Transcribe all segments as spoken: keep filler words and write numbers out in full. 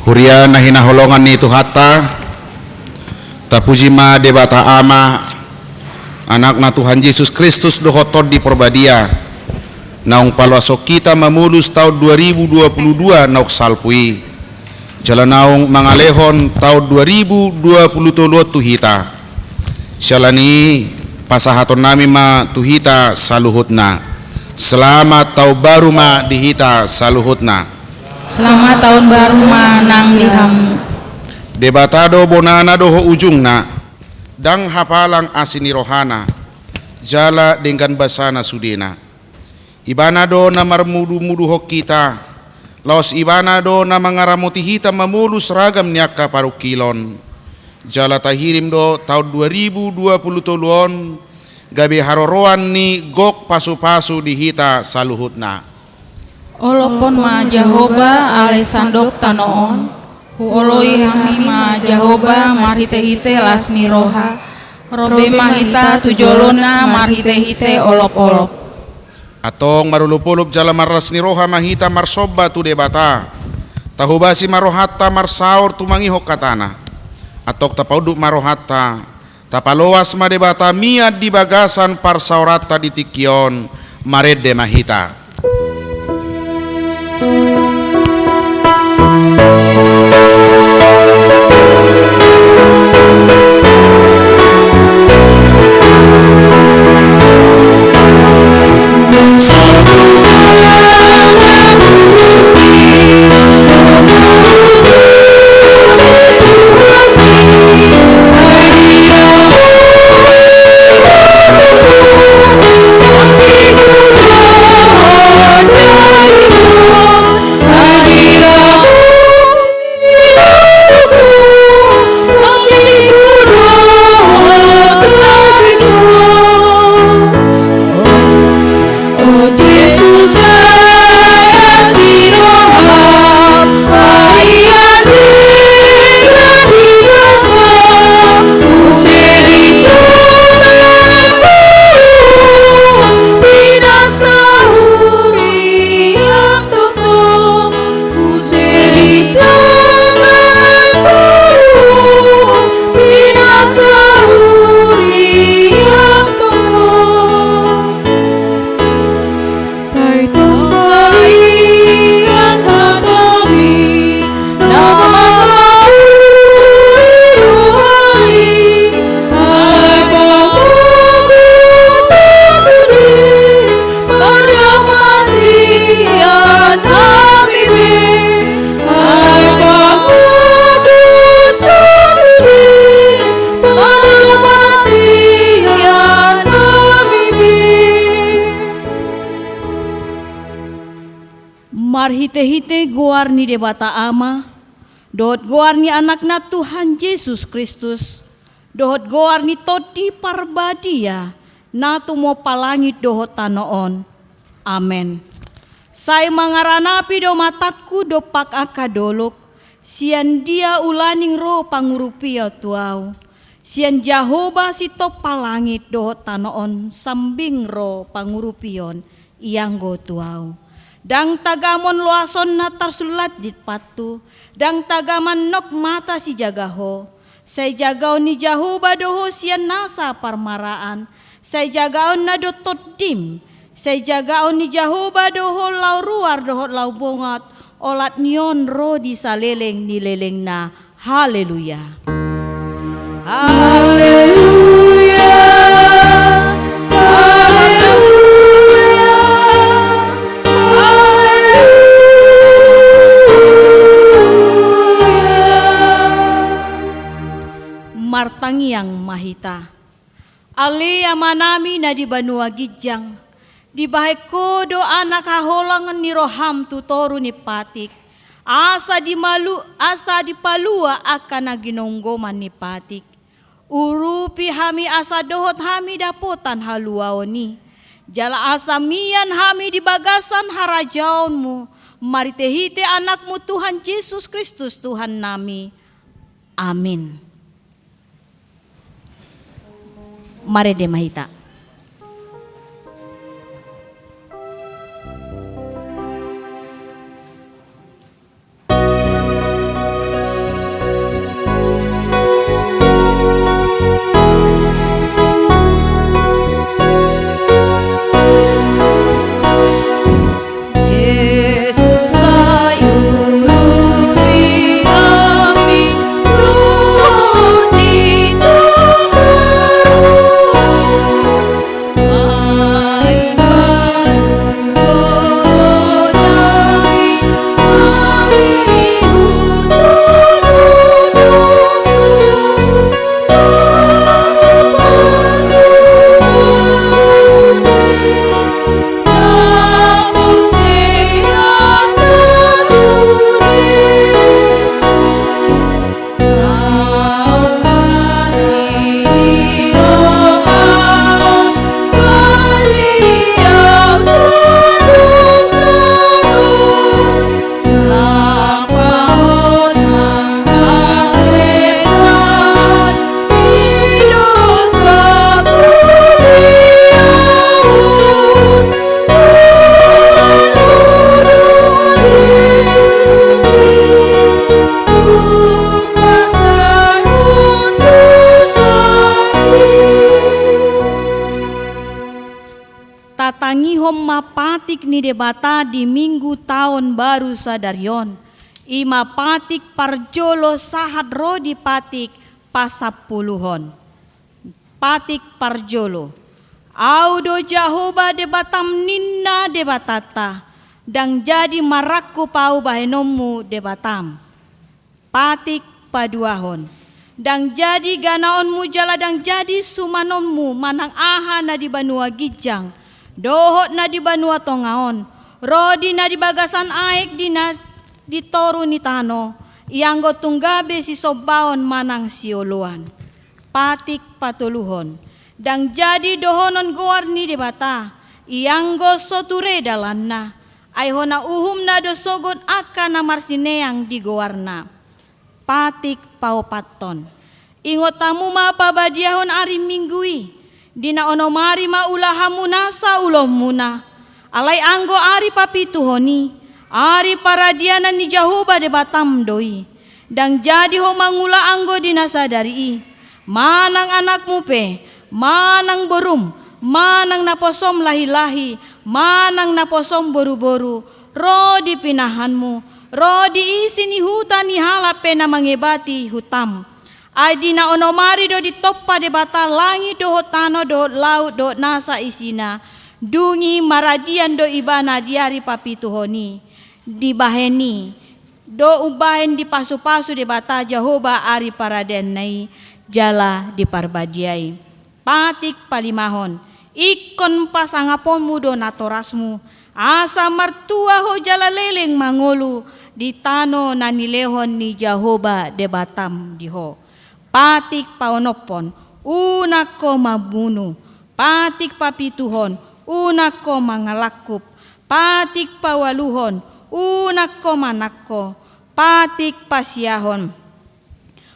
Huria na hinaholongan ni Tuhanta, tapuji ma Debata Ama, Anakna Tuhan Jesus Kristus dohot Tondi Porbadia, naung paloashon hita mamolus taon dua ribu dua puluh dua naung salpu i, jala naung mangalehon taon dua ribu dua puluh tolu on tu hita. Siala ni i pasahatonnami ma tu hita saluhutna. Selamat taon baru ma di hita saluhutna. Selamat tahun baru ma nang di hamu. Debata do bonana dohot ujungna, ndang hapalang asi ni rohana, jala denggan basana sudena. Ibana do na marmudumuduhon hita, laos Ibana do na mangaramoti hita mamolus ragam ni angka parungkilon. Jala tahirim do taon dua ribu dua puluh tolu on gabe haroroan ni gok pasupasu di hita saluhutna. Olophon ma Jahowa ale sandok tano on, huoloi hami ma Jahowa marhitehite las ni roha, ro be ma hita tu jolona marhitehite olopolop. Antong marolopolop jala marlas ni roha ma hita marsomba tu Debata. Tahobasi ma rohanta marsaor tumangihon hatana. Antong tapaunduk ma rohanta, tapaloas ma Debata mian di bagasan parsaoranta di tingki on. Marende ma hita. Marhitehite goar ni Debata Ama, dohot goar ni Anakna Tuhan Jesus Kristus, dohot goar ni Tondi Parbadia, na tumompa langit dohot tano on. Amen. Sai mangaranapi do matangku dompak angka dolok, sian dia ulaning ro pangurupion tu ahu. Sian Jahowa sitompa langit dohot tano on sambing ro pangurupion ianggo tu ahu. Ndang tagamon loasonna tarsulat di pathu, ndang tagamon nok mata sijaga ho. Sai jagaon ni Jahowa do ho sian nasa parmaraan, sai jagaonna do tondim. Sai jagaon ni Jahowa do ho laho ruar dohot laho bongot, olat ni on ro di saleleng ni lelengna. Haleluya. Haleluya. Haleluya. Haleluya. Martangiang ma hita. Ale Amanami na di banua ginjang, dibahen Ho do anak haholongan ni roham tu toru ni patik, asa dimalu-, asa dipalua angka na ginonggoman ni patik. Urupi hami asa dohot hami dapotan haluaon i, jala asa mian hami di bagasan harajaonMu, marhitehite AnakMu Tuhan Jesus Kristus Tuhannami. Amin. Marende ma hita. Tatangihon ma patik ni Debata di Minggu Taon Baru sadari on, i ma patik parjolo sahat ro di patik pasampuluhon. Patik parjolo. Ahu do Jahowa Debatam, ninna Debatanta, ndang jadi marangkup Ahu bahenonmu Debatam. Patik paduahon. Ndang jadi ganaonmu jala ndang jadi sumanonmu manang aha na di banua ginjang dohot na di banua tonga on, ro di na di bagasan aek, di na di toru ni tano, ianggo tung gabe sisombaon manang sioloan. Patik patoluhon. Ndang jadi dohonon goar ni Debata, ianggo so ture dalanna, ai hona uhumna do sogot angka na marsineang di goarna. Patik paopathon. Ingot hamu ma pabadiahon ari Minggu i, di na onom ari ma ulahanmuna saulaonmuna. Alai anggo ari papituhon i, ari paradianan ni Jahowa Debatam do i. Ndang jadi ho mangula anggo di na sadari i, manang anakmu pe, manang borum, manang naposom lahilahi, manang naposom boruboru, ro di pinahanmu, ro di isi ni huta ni halak pe na mangebati hutam. Ai di na onom ari do ditompa Debata langit dohot tano dohot laut dohot nasa isina, dung i maradian do ibana di ari papituhon i. Dibahen i do umbahen dipasupasu Debata Jahowa ari paradianna i jala diparbadiai. Patik palimahon. Ingkon pasangaponmu do natorasmu, asa martua ho jala leleng mangolu di tano na nilehon ni Jahowa Debatam di ho. Patik paonomhon. Unang ho mambunu. Patik papituhon. Unang ho mangalangkup. Patik paualuhon. Unang ho manangko. Patik pasiahon.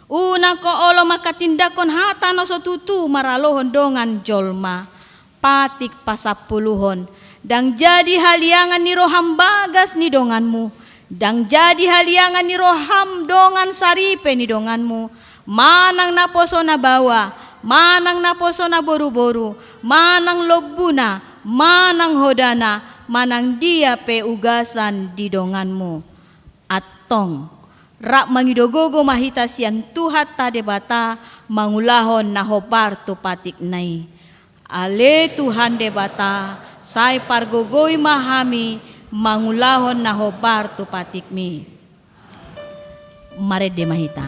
Unang ho olo manghatindanghon hata na so tutu maralohon dongan jolma. Patik pasampuluhon. Ndang jadi haliangan ni roham bagas ni donganmu. Ndang jadi haliangan ni roham dongan saripe ni donganmu, manang naposo na baoa, manang naposo na boruboru, manang lombuna, manang hodana, manang dia pe ugasan di donganmu. Antong, rap mangido gogo ma hita sian Tuhanta Debata mangulahon na hombar tu patikna i. Ale Tuhan Debata, sai pargogoi ma hami mangulahon na hombar tu patikmi. Marende ma hita.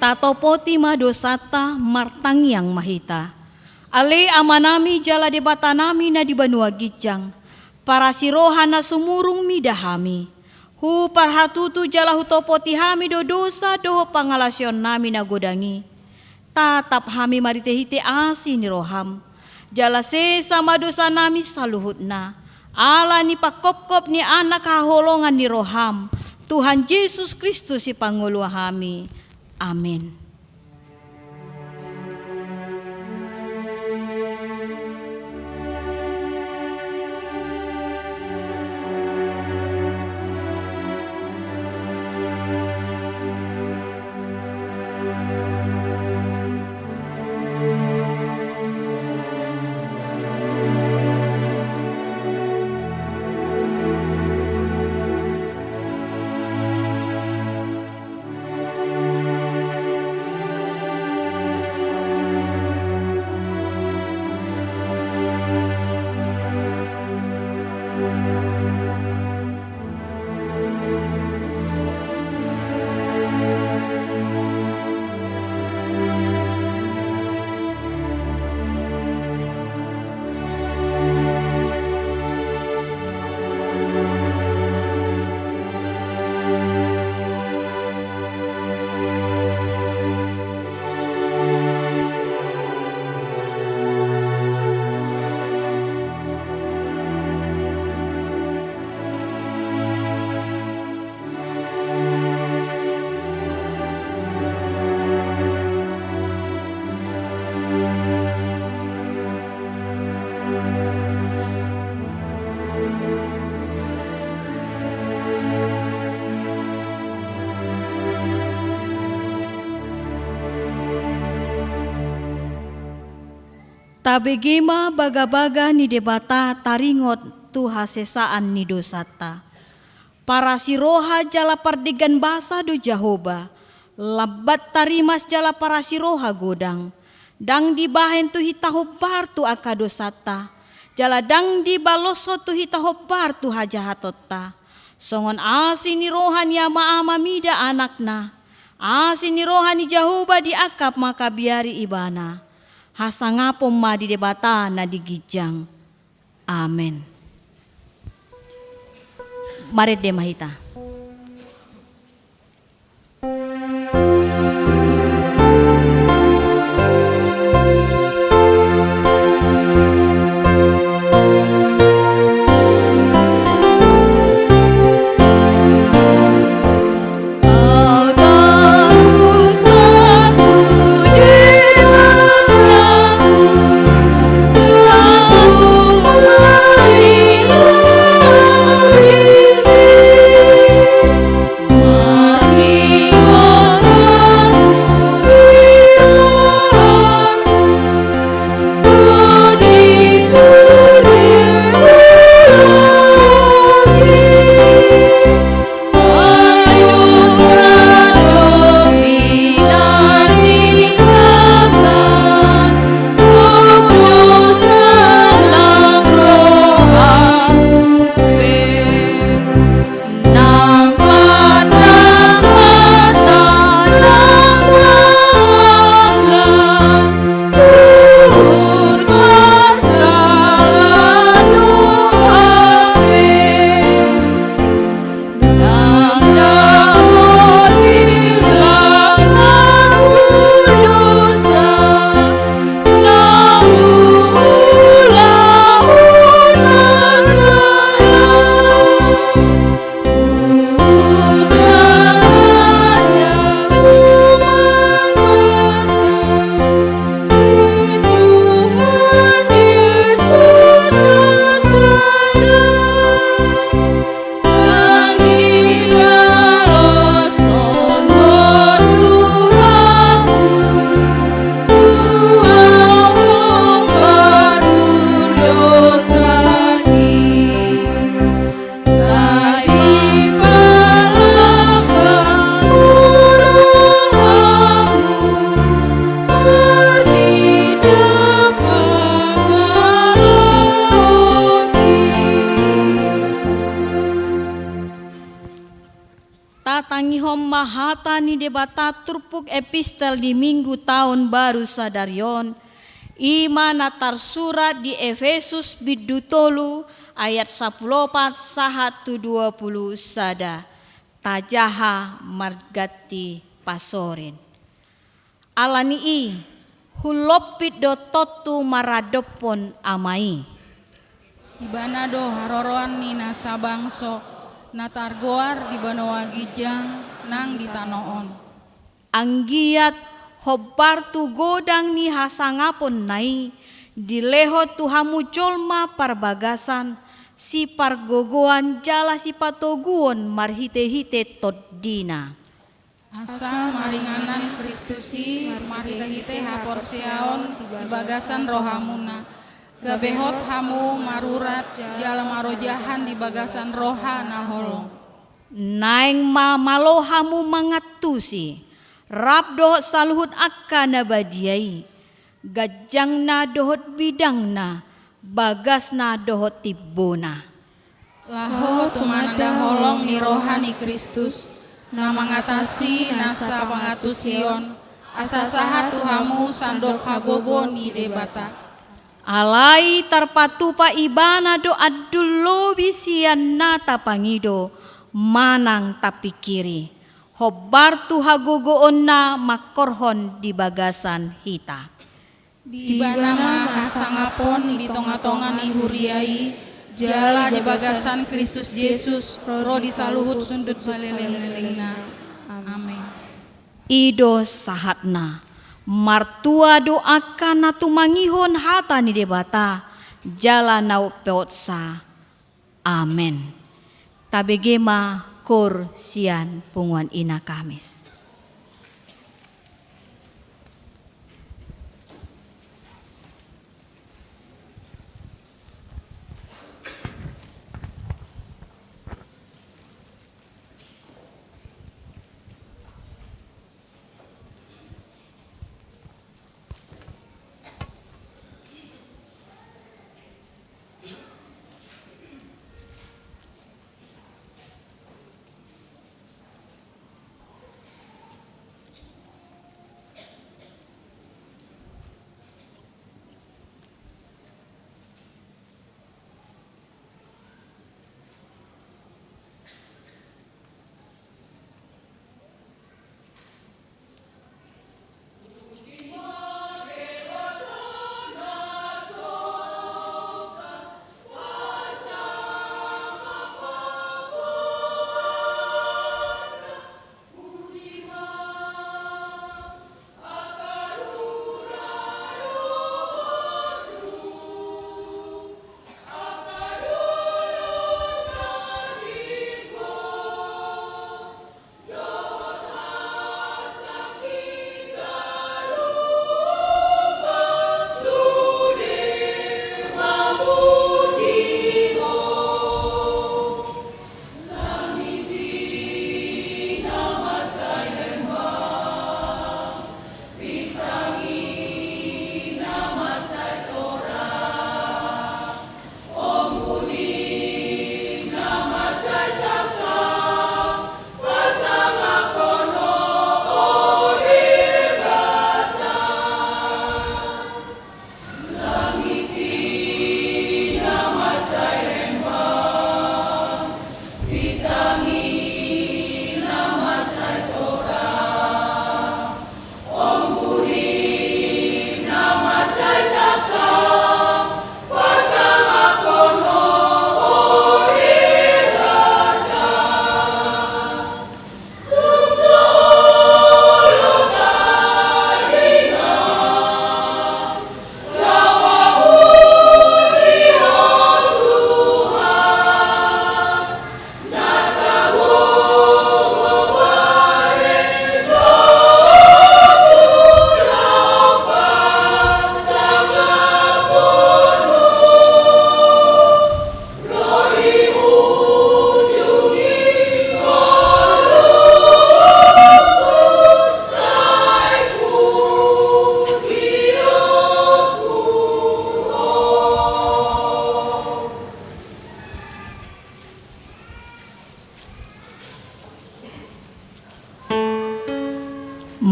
Tatopoti ma dosanta, martangiang ma hita. Ale Amanami jala Debatanami na di banua ginjang, parasi roha na sumurung mida hami. Huparhatutu jala hutopoti hami do dosa dohot pangalaosionnami na godang i. Tatap hami marhitehite asi ni roham. Jala sesa ma dosanami saluhutna, ala ni panghophop ni Anak haholongan ni roham, Tuhan Jesus Kristus, Sipangolu hami. Amen. Tabege ma bagabaga ni Debata taringot tu hasesaan ni dosanta. Parasi roha jala pardenggan basa do Jahowa, lambat tarimas jala parasi roha godang. Ndang dibahen tu hita hombar tu angka dosanta, jala ndang dibaloshon tu hita hombar tu hajahatonta. Songon asi ni roha ni ama-ama mida anakna, asi ni roha ni Jahowa di angka mangkabiari ibana. Hasangapon ma di Debata na di ginjang. Amen. Marende ma hita. Tatangihon ma hata ni Debata turpuk epistel di Minggu Taon Baru sadari on, i ma na tarsurat di Efesus bindu tolu ayat sampulu opat sahat tu dua pulu sada. Tajaha marganti pasorin. Ala ni i, hulompit do tontu maradophon Ama i. Ibana do haroroan ni nasa bangso, na targoar di banua ginjang nang di tano on. Anggiat hombar tu godang ni hasangaponna i, dilehon tu hamu jolma parbagasan, sipargogoan jala sipatoguon marhite-hite tondina. Asa maringanan Kristus i marhite-hite haporseaon di bagasan rohamuna, gabe hot hamu marurat jala marojahan di bagasan roha na holong. Naeng ma malo hamu mangantusi, rap dohot saluhut angka na badia i, ganjangna dohot bidangna, bagasna dohot timbona. Laho tumananda holong ni roha ni Kristus, na mangatasi nasa pangantusion, asa sahat tu hamu sandok hagogoon ni Debata. Alai tarpatupa Ibana do andul lobi sian na tapangido manang tapingkiri, hombar tu hagogoonna mangkorhon di bagasan hita. Di Ibana ma hasangapon di tonga-tonga ni huria i, jala di bagasan Kristus Jesus, ro di saluhut sundut saleleng-lelengna. Amen. I do sahatna, martua do angka na tumangihon hata ni Debata, jala na umpeopsa. Amen. Tabege ma koor sian punguan Ina Kamis.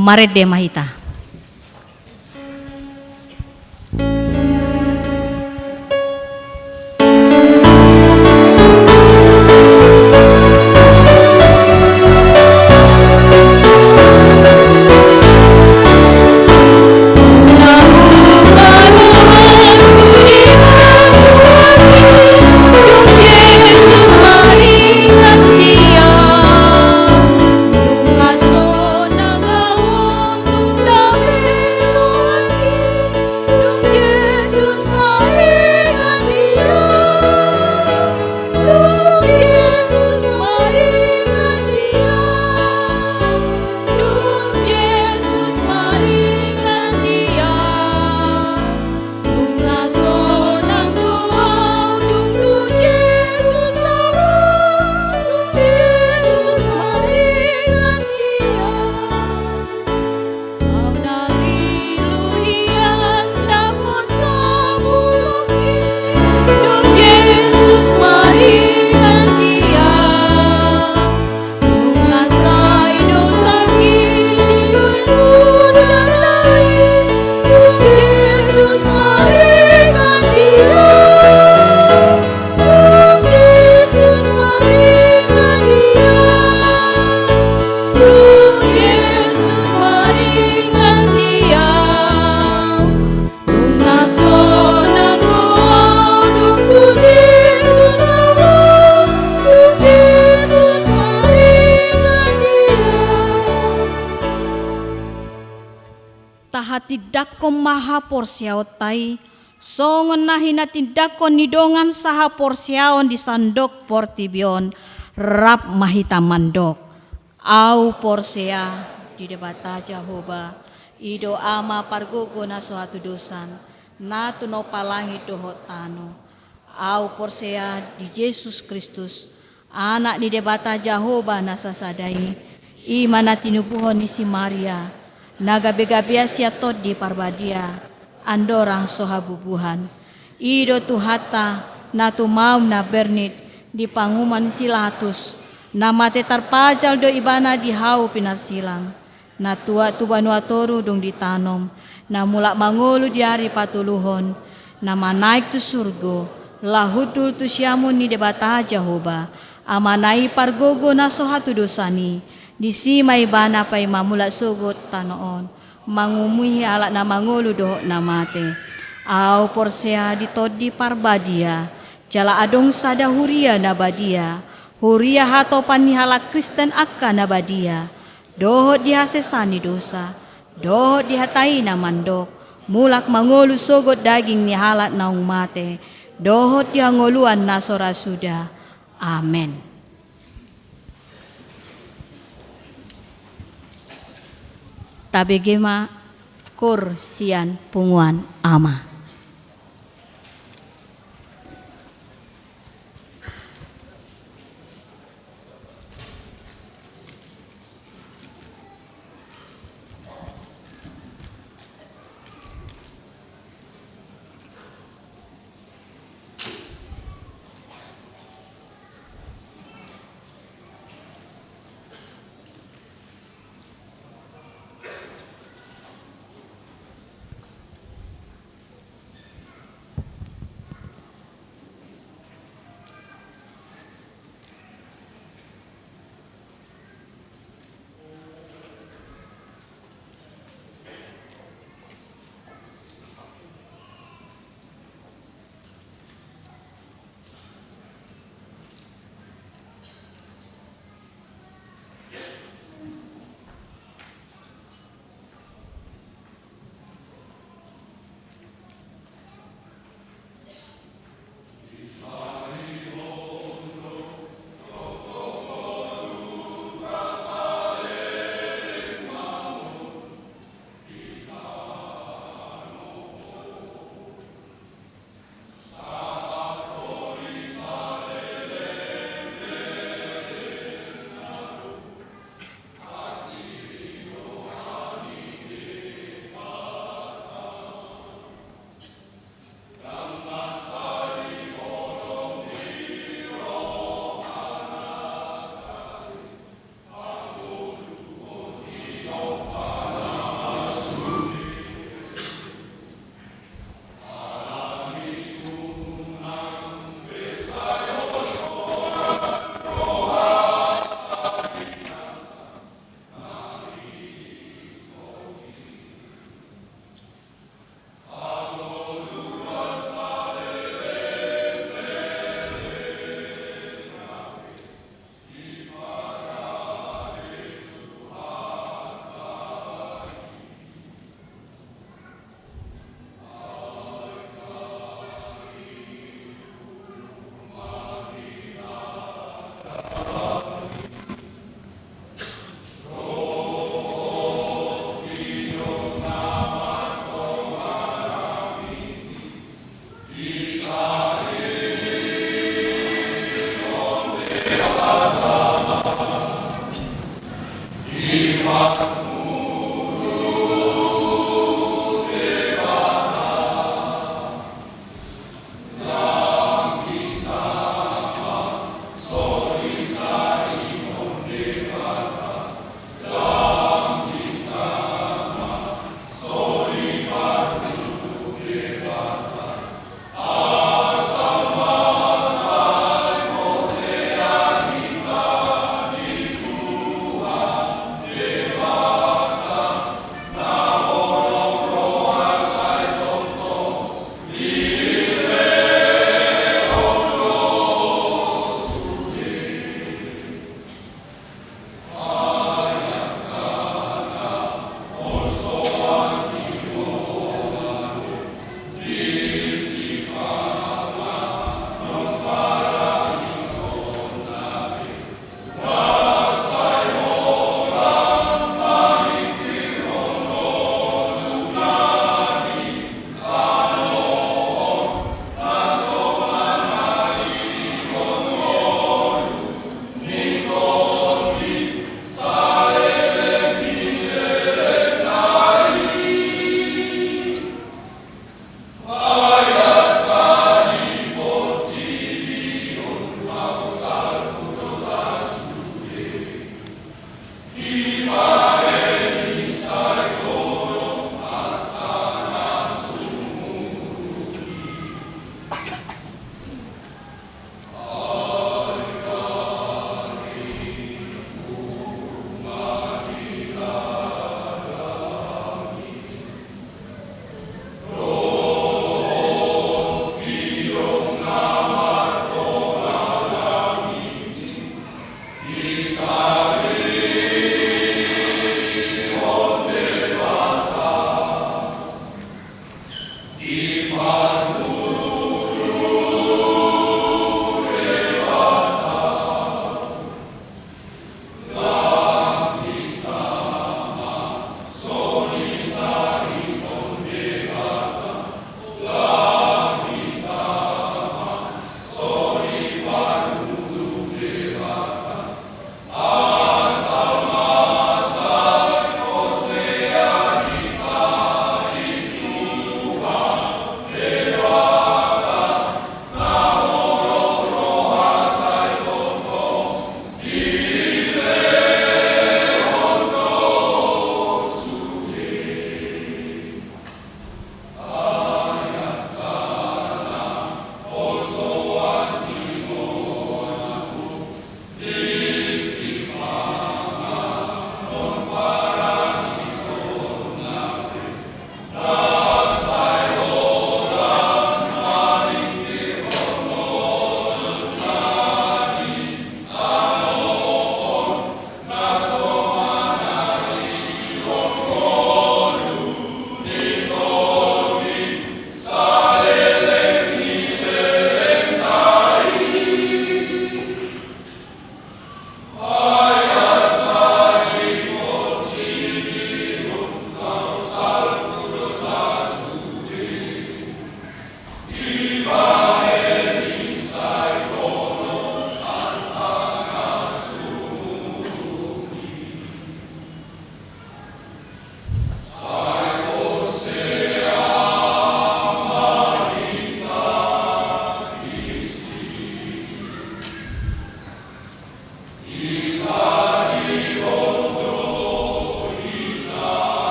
Marende ma hita. Tahatindangkon ma haporseaonta i, songon na hinatindangkon ni dongan sahaporseaon di sandok portibi on. Rap ma hita mandok. Ahu porsea di Debata Jahowa, i do Ama pargogo na so hatudosan, na tinompa langit dohot tano. Ahu porsea di Jesus Kristus, Anak ni Debata Jahowa na sasada i, i ma na tinubuhon ni si Maria, na gabegabean sian Tondi Parbadia, andorang so habubuhan. I do Tuhanta, na tumau na bernit di panguhuman si Latus, na mate tarpajal do ibana di hau pinarsilang, na tuat tu banua toru dung ditanom, na mulak mangolu di ari patoluhon, na manaek tu surgo, laho hundul tu siamun ni Debata Jahowa, Amana i pargogo na so hatudosan i, disi ma ibana paima mulak sogot tano on, manguhumi halak na mangolu dohot na mate. Ahu porsea di Tondi Parbadia, jala adong sada huria na badia, huria hatopan ni halak Kristen angka na badia, dohot di hasesaan ni dosa, dohot di hata i na mandok, mulak mangolu sogot daging ni halak naung mate, dohot di hangoluan na so ra suda. Amen. Tabege ma koor sian punguan Ama.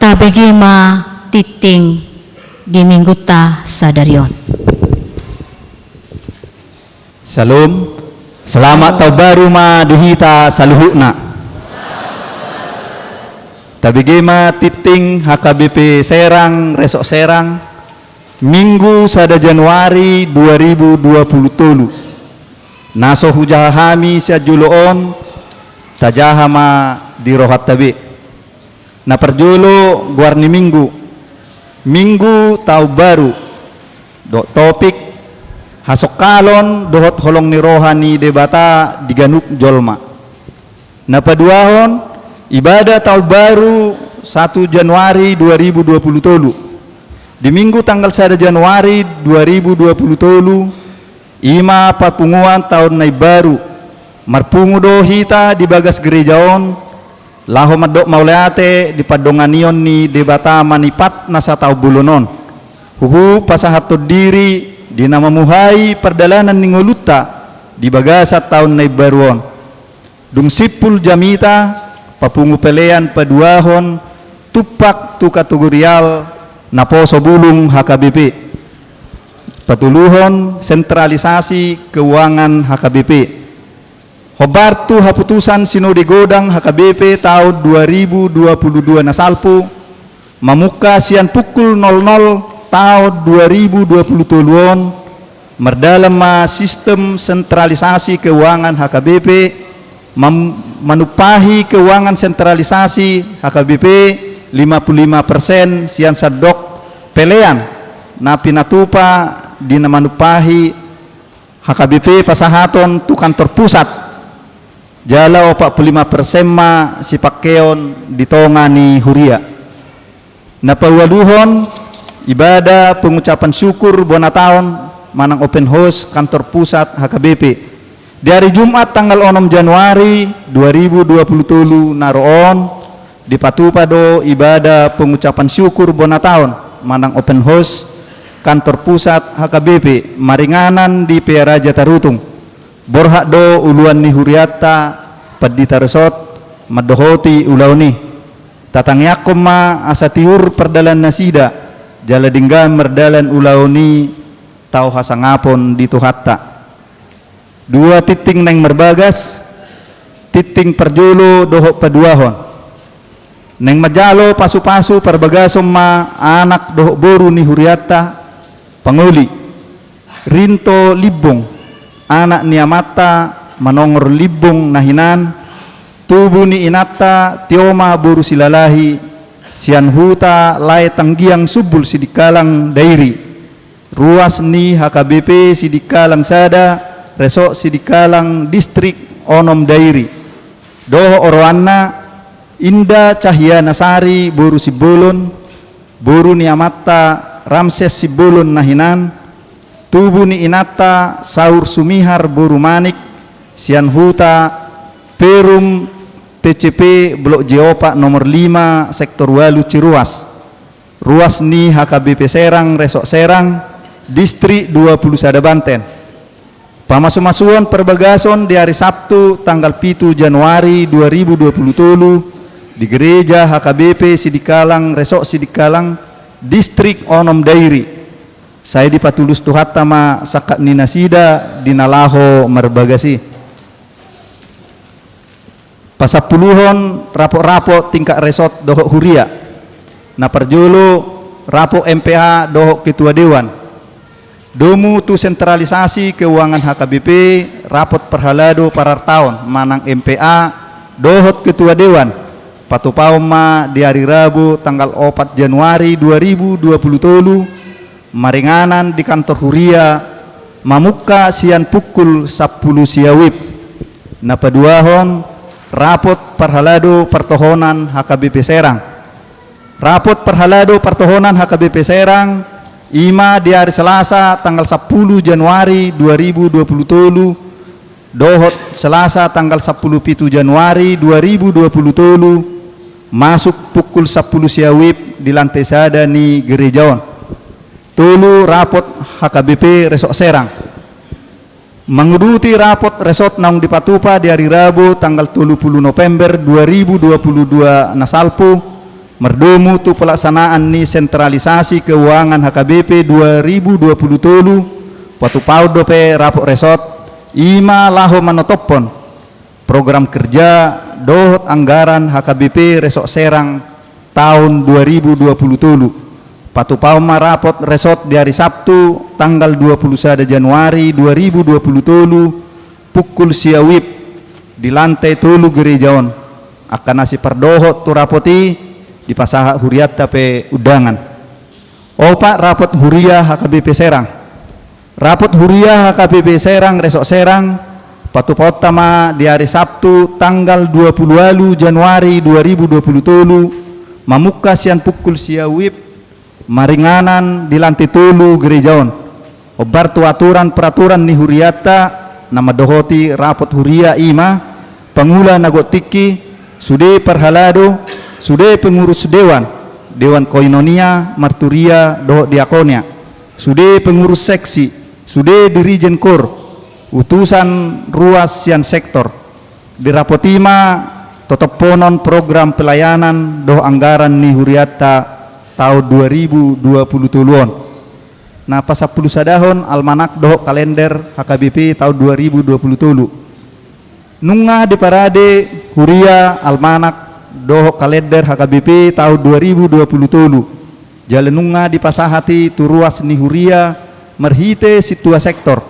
Tabege ma tingting di Minggunta sadari on. Syalom. Selamat tahun baru ma di hita saluhutna. Tabege ma tingting H K B P Serang, Resort Serang, Minggu sada Januari dua ribu dua puluh tolu. Na so hujaha hami sian jolo on, tajaha ma di rohanta be. Na parjolo, goar ni minggu. Minggu taon baru. Dohot topik: hasongkalon dohot holong ni roha ni Debata di ganup jolma. Na paduahon, ibadah taon baru satu Januari dua ribu dua puluh tolu. Di minggu tanggal sada Januari dua ribu dua puluh tolu, i ma papunguan taon na imbaru. Marpungu do hita di bagas gereja on, laho mandok mauliate di pandonganion ni Debata manipat na sataon bolon on, huhut pasahathon diri di na mamuhai pardalanan ni ngolunta di bagasan taon na imbaru on. Dung simpul jamita, papungu pelean paduahon tumpak tu kategorial naposo bulung H K B P. Patoluhon, sentralisasi keuangan H K B P. Hombar tu haputusan Sinode Godang H K B P taon dua ribu dua puluh dua na salpu, mamungka sian pukul nol nol taon dua ribu dua puluh tolu on, mardalan ma sistem sentralisasi keuangan H K B P, mam-, manumpahi keuangan sentralisasi H K B P lima puluh lima persen sian sandok pelean na pinatupa di na manumpahi H K B P pasahaton tu kantor pusat, jala opat puluh lima persen ma sipangkeon di tonga ni huria. Na paualuhon, ibadah pengucapan syukur bona taon manang open house kantor pusat H K B P. Di ari Jumat tanggal onom Januari dua ribu dua puluh tolu na ro on, dipatupa do ibadah pengucapan syukur bona taon manang open house kantor pusat H K B P maringanan di Pearaja Tarutung. Borhat do uluan ni hurianta, pandita resort, mandohoti ulaon i. Tatangiangkon ma asa tiur pardalanan nasida, jala denggan mardalan ulaon i tao hasangapon di Tuhanta. Dua tingting naeng marbagas, tingting parjolo dohot paduahon. Naeng manjalo pasupasu parbagason ma anak dohot boru ni hurianta, pangoli. Rinto Limbong, anak ni amanta Manongor Limbong na hinan, tubu ni inanta Tioma boru Silalahi, sian huta Lae Tanggiang Sumbul Sidikalang Dairi. Ruas ni H K B P Sidikalang sada, resort Sidikalang, distrik onom Dairi. Dohot oroanna, Inda Cahyana Sari boru Simbolon, boru ni amanta Ramses Simbolon na hinan, tubu ni inanta Saur Sumihar boru Manik, sian huta Perum, T C P Blok J opat nomor lima, sektor ualu Ciruas. Ruas ni H K B P Serang, resort Serang, distrik dua puluh sada Banten. Pamasumasuon parbagason di ari Sabtu tanggal pitu Januari dua ribu dua puluh tolu di gereja H K B P Sidikalang, resort Sidikalang, distrik onom Dairi. Sai dipatulus Tuhanta ma sangkap ni nasida di na laho marbagas i. Pasampuluhon, rapot-rapot tingkat resort dohot huria. Na parjolo, rapot M P A dohot ketua dewan. Domu tu sentralisasi keuangan H K B P, rapot parhalado parartaon manang M P A dohot ketua dewan, patupaon ma di ari Rabu tanggal opat Januari dua ribu dua puluh tolu, maringanan di kantor huria, mamungka sian pukul sampulu sia WIB. Na paduahon, rapot parhalado partohonan H K B P Serang. Rapot parhalado partohonan H K B P Serang, i ma di ari Selasa tanggal sampulu Januari dua ribu dua puluh tolu, dohot Selasa tanggal sampulu pitu Januari dua ribu dua puluh tolu, masuk pukul sampulu sia WIB di lantai sada ni gereja on. Tolu, rapot H K B P resort Serang. Manguduti rapot resort naung dipatupa di ari Rabu tanggal tolu pulu November dua ribu dua puluh dua na salpu, mardomu tu pelaksanaan ni sentralisasi keuangan H K B P dua ribu dua puluh tolu, patupaon dope rapot resort, i ma laho manotophon program kerja dohot anggaran H K B P resort Serang taon dua ribu dua puluh tolu. Patupaon ma rapot resort di ari Sabtu tanggal dua pulu sada Januari dua ribu dua puluh tolu, pukul sia WIB di lantai tolu gereja on. Angka na sipardohot tu rapot i, dipasahat hurianta pe undangan. Opat, rapot huria H K B P Serang. Rapot huria H K B P Serang, Resort Serang, patupaonta ma di ari Sabtu tanggal dua pulu ualu Januari dua ribu dua pulu tolu, mamungka sian pukul sia WIB, maringanan di lante tolu gereja on. Hombar tu aturan peraturan ni hurianta, na mandohoti rapot huria, i ma pangula na gok tingki, sude parhalado, sude pengurus dewan, dewan koinonia, marturia dohot diakonia, sude pengurus seksi, sude dirijen kor, utusan ruas sian sektor. Di rapot i ma totophonon program pelayanan dohot anggaran ni hurianta taon dua ribu dua pulu tolu on. Na pasampulu sadahon almanak dohot kalender H K B P taon dua ribu dua pulu tolu. Nunga diparade huria almanak dohot kalender H K B P taon dua ribu dua pulu tolu. Jala nunga dipasahat i tu ruas ni huria marhite sintua sektor.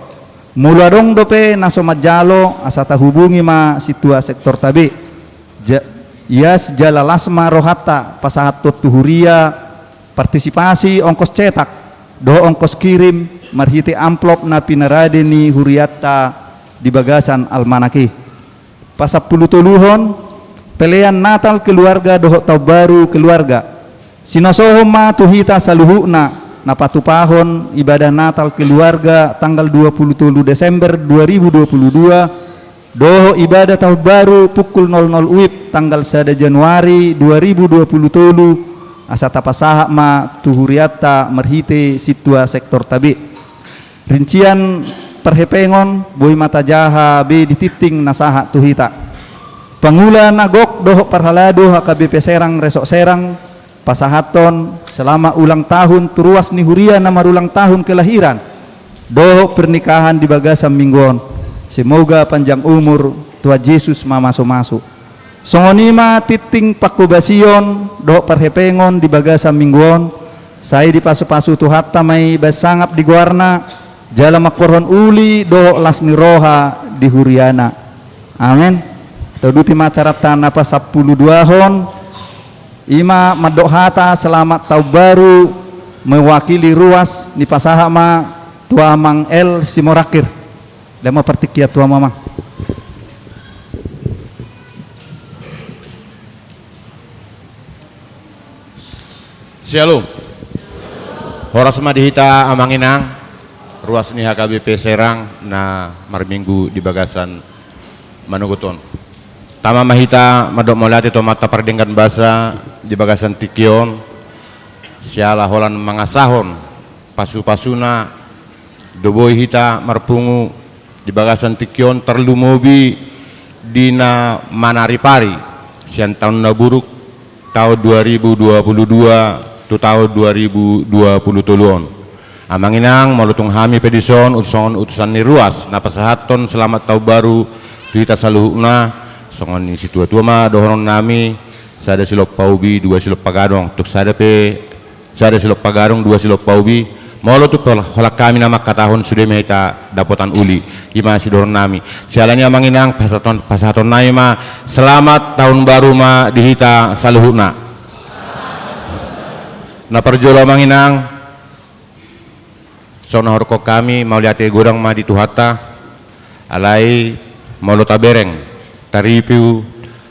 Molo adong dope na so manjalo, asa tahubungi ma sintua sektorta be. Ja-, ias jala las ma rohanta pasahathon tu huria partisipasi ongkos cetak dohot ongkos kirim marhite amplop na pinarade ni hurianta di bagasan almanak i. Pasampulu toluhon, pelean Natal keluarga dohot Taon Baru keluarga. Sinosohon ma tu hita saluhutna, na patupahon ibadah Natal keluarga tanggal dua pulu tolu Desember dua ribu dua pulu dua, dohot ibadah Taon Baru pukul nol nol WIB tanggal sada Januari dua ribu dua pulu tolu, asa tapasahat ma tu hurianta marhite sintua sektorta be. Rincian parhepengon boi ma tajaha be di tingting na sahat tu hita. Pangula na gok dohot parhalado H K B P Serang, Resort Serang, pasahathon selamat ulang tahun tu ruas ni huria na marulang tahun kelahiran dohot pernikahan di bagasan minggu on. Semoga panjang umur, Tuhan Jesus mamasu-masu. Songon i ma tingting panghobasion dohot parhepengon di bagasan minggu on, sai dipasupasu Tuhanta ma i bahen sangap di goarna, jala mangkorhon uli dohot las ni roha di huriana. Amen. Tauduti ma acaranta na pasampulu duahon, i ma mandok hata selamat taon baru mewakili ruas, dipasahat ma tu Amang L Simorangkir. Lehon ma partingkian tu hamu, Amang. Syalom. Horas ma di hita, Amang Inang, ruas ni H K B P Serang na marminggu di bagasan manogot on. Tama ma hita mandok mauliate tu Amanta Pardenggan Basa di bagasan tingki on, siala holan mangasahon pasu-pasuna do boi hita marpungu di bagasan tingki on, tarlumobi di na manaripari sian taon na buruk, taon dua ribu dua puluh dua tu taon dua ribu dua puluh tolu on. Amang Inang, molo tung hami pe dison, utusan, utusan ni ruas, na pasahathon selamat taon baru tu hita saluhutna, songon ni situatua ma dohononnami: sada silompa ubi, dua silompa gadong, tung sada pe, sada silompa gadong, dua silompa ubi. Molo tung hol-, holan hami na mangkatahon, sude ma hita dapotan uli. I ma sidohononnami. Siala ni, Amang Inang, pasahaton-, pasahatonnami ma selamat taon baru ma di hita saluhutna. Na parjolo, Amang Inang, songon na hudok hami, mauliate godang ma di Tuhanta, alai molo tabereng, tareview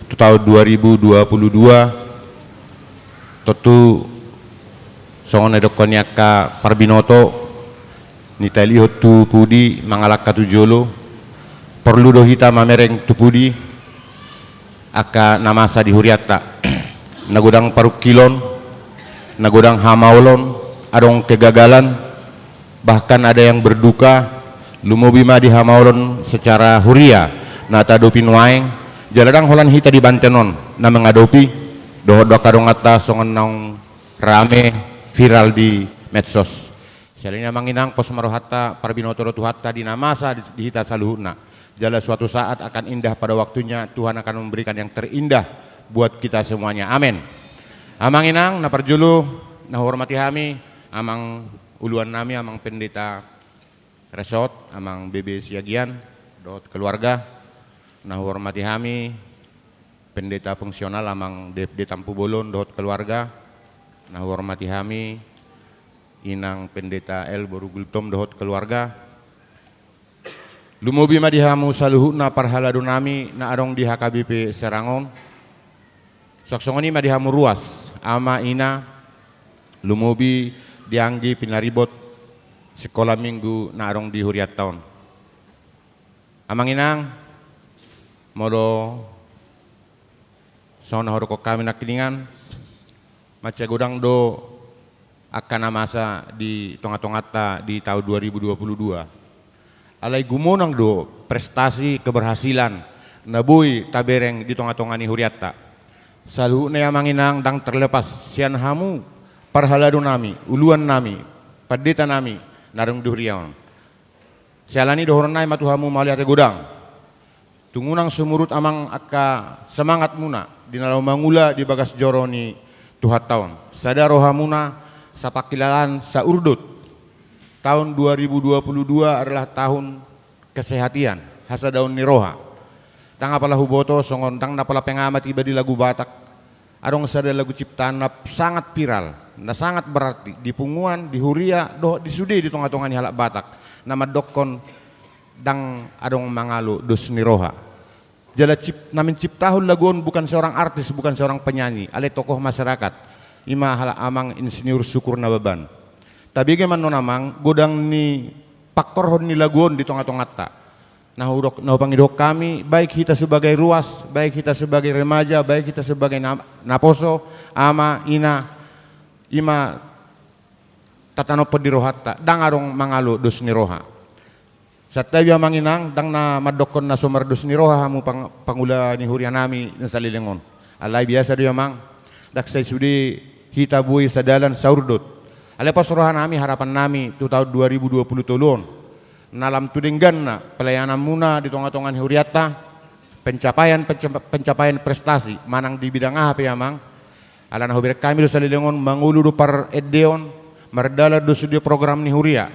tu taon dua ribu dua puluh dua, tontu songon na didokkon ni angka parbinoto, nitalihon tu pudi, mangalangka tu jolo, porlu do hita mamereng tu pudi angka na masa di hurianta. Na godang parungkilon, na godang hamaolon, adong kegagalan, bahkan ada yang berduka, lumobi ma di hamaolon secara huria na taadopi nuaeng, jala ndang holan hita di banten on na mangadopi, dohot do angka donganta songon naung rame viral di medsos. Siala ni, Amang Inang, pos ma rohanta, parbinoto do Tuhanta di na masa di, di hita saluhutna. Jala suatu saat akan indah pada waktunya, Tuhan akan memberikan yang terindah buat kita semuanya. Amin. Amang Inang, na parjolo, na huhormati hami, Amang uluannami, Amang Pendeta Resort, Amang B B Siagian, dohot keluarga, na huhormati hami, Pendeta fungsional Amang D F D Tampubolon dohot keluarga, na huhormati hami, Inang Pendeta L Boru Gultom dohot keluarga. Lumobi ma di hamu saluhutna parhalado nami na adong di H K B P Serang on. Songon i ma di hamu ruas, ama, ina, lumobi di anggi pinaribot sikola minggu na adong di hurianta on. Amang inang, molo songon na hudokkon hami nangkiningan, mansai godang do angka na masa di tonga-tonganta di taon dua ribu dua puluh dua. Alai gumonang do prestasi keberhasilan na boi tabereng di tonga-tonga ni hurianta. Saluhutna i amang inang, ndang terlepas sian hamu parhalado nami, uluan nami, pandita nami na adong di huria on. Siala ni i dohonon nami ma tu hamu mauliate godang. Tung unang sumurut amang angka semangatmuna di na laho mangula di bagas joro ni Tuhanta on. Sada rohamuna, sapangkilalaan, saurdot. Taon dua ribu dua puluh dua adalah tahun kesehatian, hasadaon ni roha. Ndang apala huboto songon ndang na pola pengamat iba di lagu Batak. Adong sada lagu ciptaan na sangat viral, na sangat berarti di punguan, di huria, dohot di sude di tonga-tonga ni halak Batak, na mandokkon ndang adong mangalo dos ni roha. Jala cip-, na menciptahon lagu on bukan seorang artis, bukan seorang penyanyi, alai tokoh masyarakat. I ma halak amang Insinyur Syukur Nababan. Tabege ma annon amang, godang ni pangkorhon ni lagu on di tonga-tonganta. Na hudok-, na hupangidohon hami, baik hita sebagai ruas, baik hita sebagai remaja, baik hita sebagai na-, naposo, ama, ina, i ma tatanophon di rohanta, ndang adong mangalo dos ni roha. Santabi amang inang, ndang na mandokkon na so mardos ni roha hamu pang-, pangula ni huria nami na saleleng on. Alai biasa do i amang, ndang sai sude hita boi sadalan saurdot. Alai pos roha nami, harapan nami tu taon dua ribu dua puluh tolu on, na lam tu dengganna pelayananmuna di tonga-tonga ni hurianta, pencapaian, penca-, pencapaian prestasi manang di bidang aha pe amang. Ala na hubereng hami do saleleng on, mangolu do parendeon, mardalan do sude program ni huria.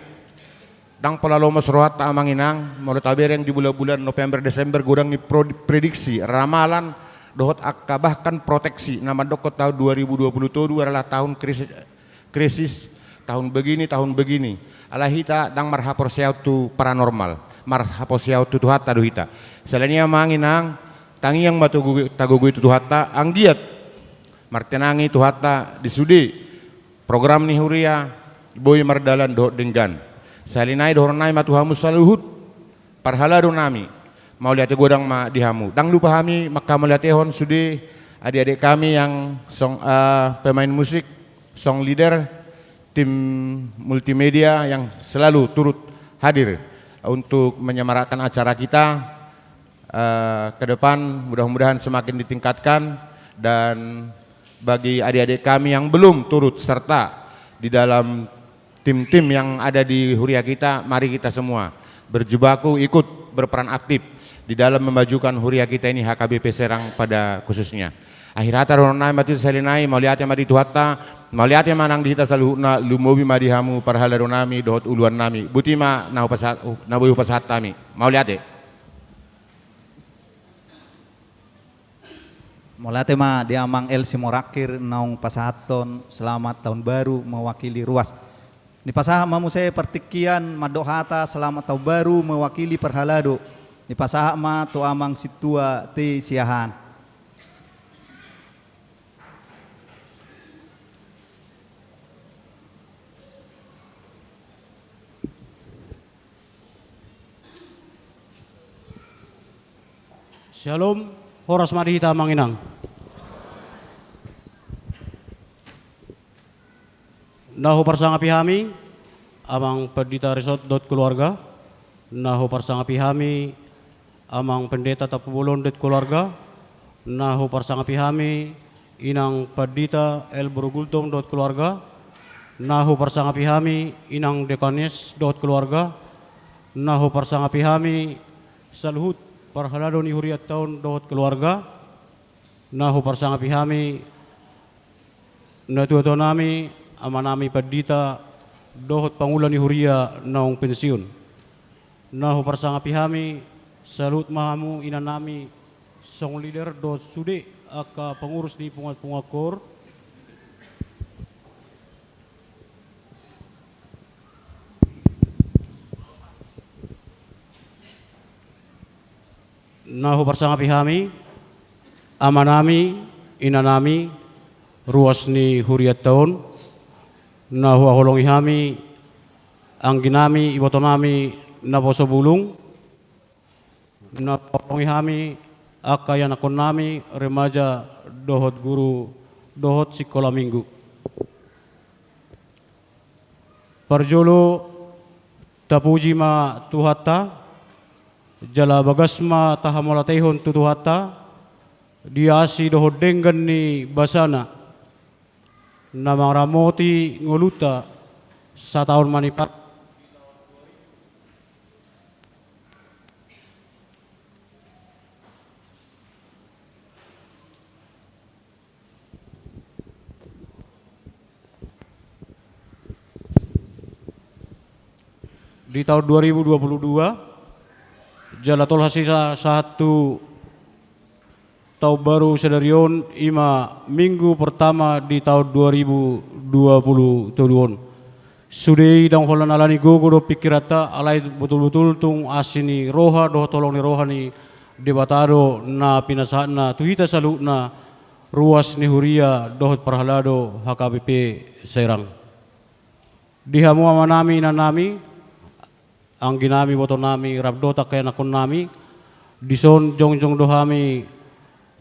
Ndang pola lomos rohanta amang inang, molo tabereng di bulan-bulan November, Desember, godang ni pro-, prediksi, ramalan, dohot angka bahkan proteksi na mandokkon taon dua ribu dua puluh tolu adalah tahun krisis, krisis, tahun begini, tahun begini. Alai hita ndang marhaporseaon tu paranormal, marhaporseaon tu Tuhanta do hita. Siala ni i amang inang, tangiang ma tagogoi, tagogoi tu Tuhanta, anggiat martinangi Tuhanta di sude program ni huria boi mardalan dohot denggan. Siala ni i dohonon nami ma tu hamu saluhut parhalado nami, mauliate godang ma di hamu. Ndang lupa hami manghamauliatehon sude adik-adik kami yang song, eh, pemain musik, song leader, tim multimedia yang selalu turut hadir untuk menyemarakkan acara kita. Eh, ke depan mudah-mudahan semakin ditingkatkan, dan bagi adik-adik kami yang belum turut serta di dalam tim-tim yang ada di huria kita, mari kita semua berjibaku ikut berperan aktif di dalam memajukan huria kita ini, H K B P Serang pada khususnya. Akhir hata dohonon nami ma tu hita sahali nai, mauliate ma di Tuhanta, mauliate ma nang di hita saluhutna, lumobi ma di hamu parhalado nami dohot uluan nami. Boti ma na hupasahat, na boi hupasahat hami. Mauliate. Mauliate ma di Amang L Simorangkir naung pasahathon selamat tahun baru mewakili ruas. Nipasahat ma muse partingkian mandok hata selamat tahun baru mewakili parhalado. Nipasahat ma tu Amang Sintua T Siahaan. Syalom, horas ma di hita Amang Inang. Na huparsangapi hami, Amang Pandita Risot dohot keluarga, na huparsangapi hami, Amang Pendeta Tampubolon dohot keluarga, na huparsangapi hami, Inang Pandita L Borugultom dohot keluarga, na huparsangapi hami, Inang Dekanes dohot keluarga, na huparsangapi hami, saluhut parhalado ni hurianta on dohot keluarga, na huparsangapi hami, natua-tua nami, ama nami pandita, dohot pangula ni huria naung pensiun. Na huparsangapi hami, saluhut ma hamu ina nami, Song leader dohot sude angka pengurus ni punguan-punguan koor. Na huparsangapi hami, amanami, inanami, ruas ni hurianta on, na huhaholongi hami, angginami, ibotonami, naposo bulung, na huhaholongi hami, angka ianakkonnami, remaja, dohot guru, dohot sikola minggu. Parjolo, tapuji ma Tuhanta, jala bagas ma tahamauliatehon tu Tuhanta, di asi dohot denggan ni basana, na mangaramoti ngolunta, sataon manipat. Di taon dua ribu dua puluh dua, jala tolhas i sa-, sahat tu taon baru sadari on, i ma minggu pertama di taon dua ribu dua puluh tolu on. Sude i ndang holan alani gogo dohot pingkiranta, alai botul-botul tung asi ni roha dohot holong ni roha ni Debata do na pinasahatna tu hita saluhutna, ruas ni huria dohot parhalado H K B P Serang. Di hamu amanami, inanami, angginami, ibotonami, rap dohot angka ianakkonnami, dison jongjong do hami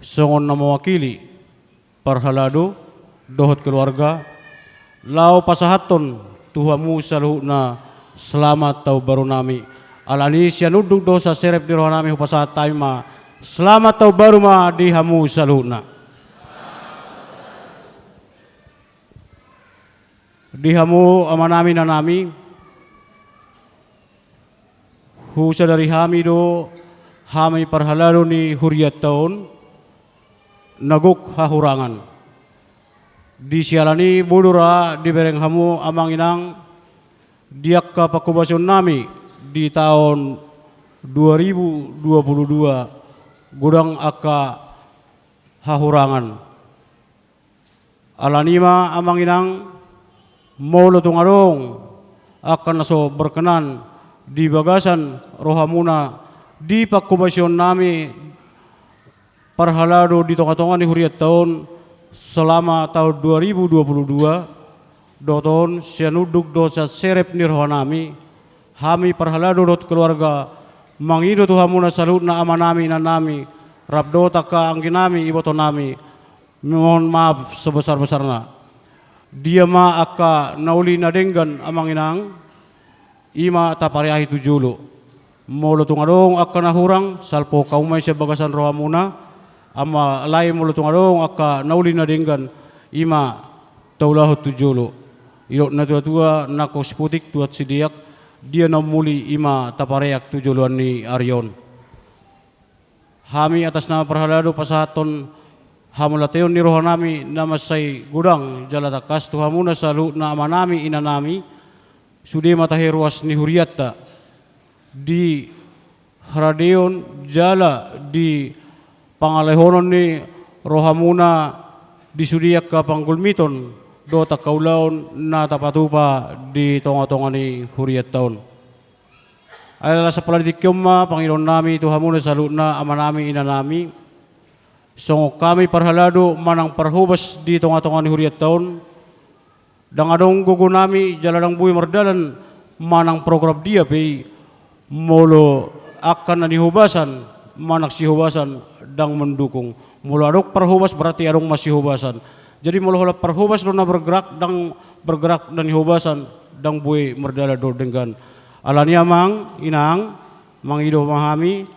songon na mewakili parhalado dohot keluarga, laho pasahathon tu hamu saluhutna selamat taon barunami. Alani i sian unduk dohot sian serep ni rohanami hupasahat hami ma selamat taon baru ma di hamu saluhutna. Di hamu amanami, inanami, husadari hami do, hami parhalado ni hurianta on, na gok hahurangan. Di siala ni i boi do ra dibereng hamu amang inang, di angka pangkobasionnami di taon dua ribu dua puluh dua, godang angka hahurangan. Alani i ma amang inang, molo tung adong angka na so berkenan di bagasan rohamuna di pangkobasionnami parhalado di tonga-tonga ni hurianta on selama taon dua ribu dua puluh dua, dohot on sian unduk dohot sian serep ni rohanami, hami parhalado dohot keluarga, mangido tu hamuna saluhutna amanami, inanami, rap dohot angka angginami, ibotonami, mohon maaf sebesar-besarna. Dia ma angka na uli na denggan amang inang, i ma tapareahi tu jolo. Molo tung adong angka na hurang, salpuhon hamu ma i sian bagasan rohamuna, alai molo tung adong angka na uli na denggan, i ma taulahon tu jolo. Didok natua-tua, nangkok siputik tuat sideak, dia na umuli i ma tapareak tu joloan ni ari on. Hami atas nama parhalado pasahathon hamauliateon ni rohanami na mansai godang jala tangkas tu hamuna saluhutna amanami inanami, sude ma tahe ruas ni hurianta di haradeon jala di pangalehonon ni rohamuna di sude angka panggulmiton dohot angka ulaon na tapatupa di tonga-tonga ni hurianta on. Ai las apala di tingki on ma pangidoonnami tu hamuna saluhutna amanami inanami, songon hami parhalado manang parhobas di tonga-tonga ni hurianta on, ndang adong gogonami jala ndang boi mardalan manang program dia pe i, molo angka na nihobasan manang sihobasan ndang mendukung. Molo adong parhobas berarti adong ma sihobasan. Jadi molo holan parhobas do na bergerak, ndang bergerak na nihobasan, ndang boi mardalan dohot denggan. Alani i amang inang, mangido ma hami,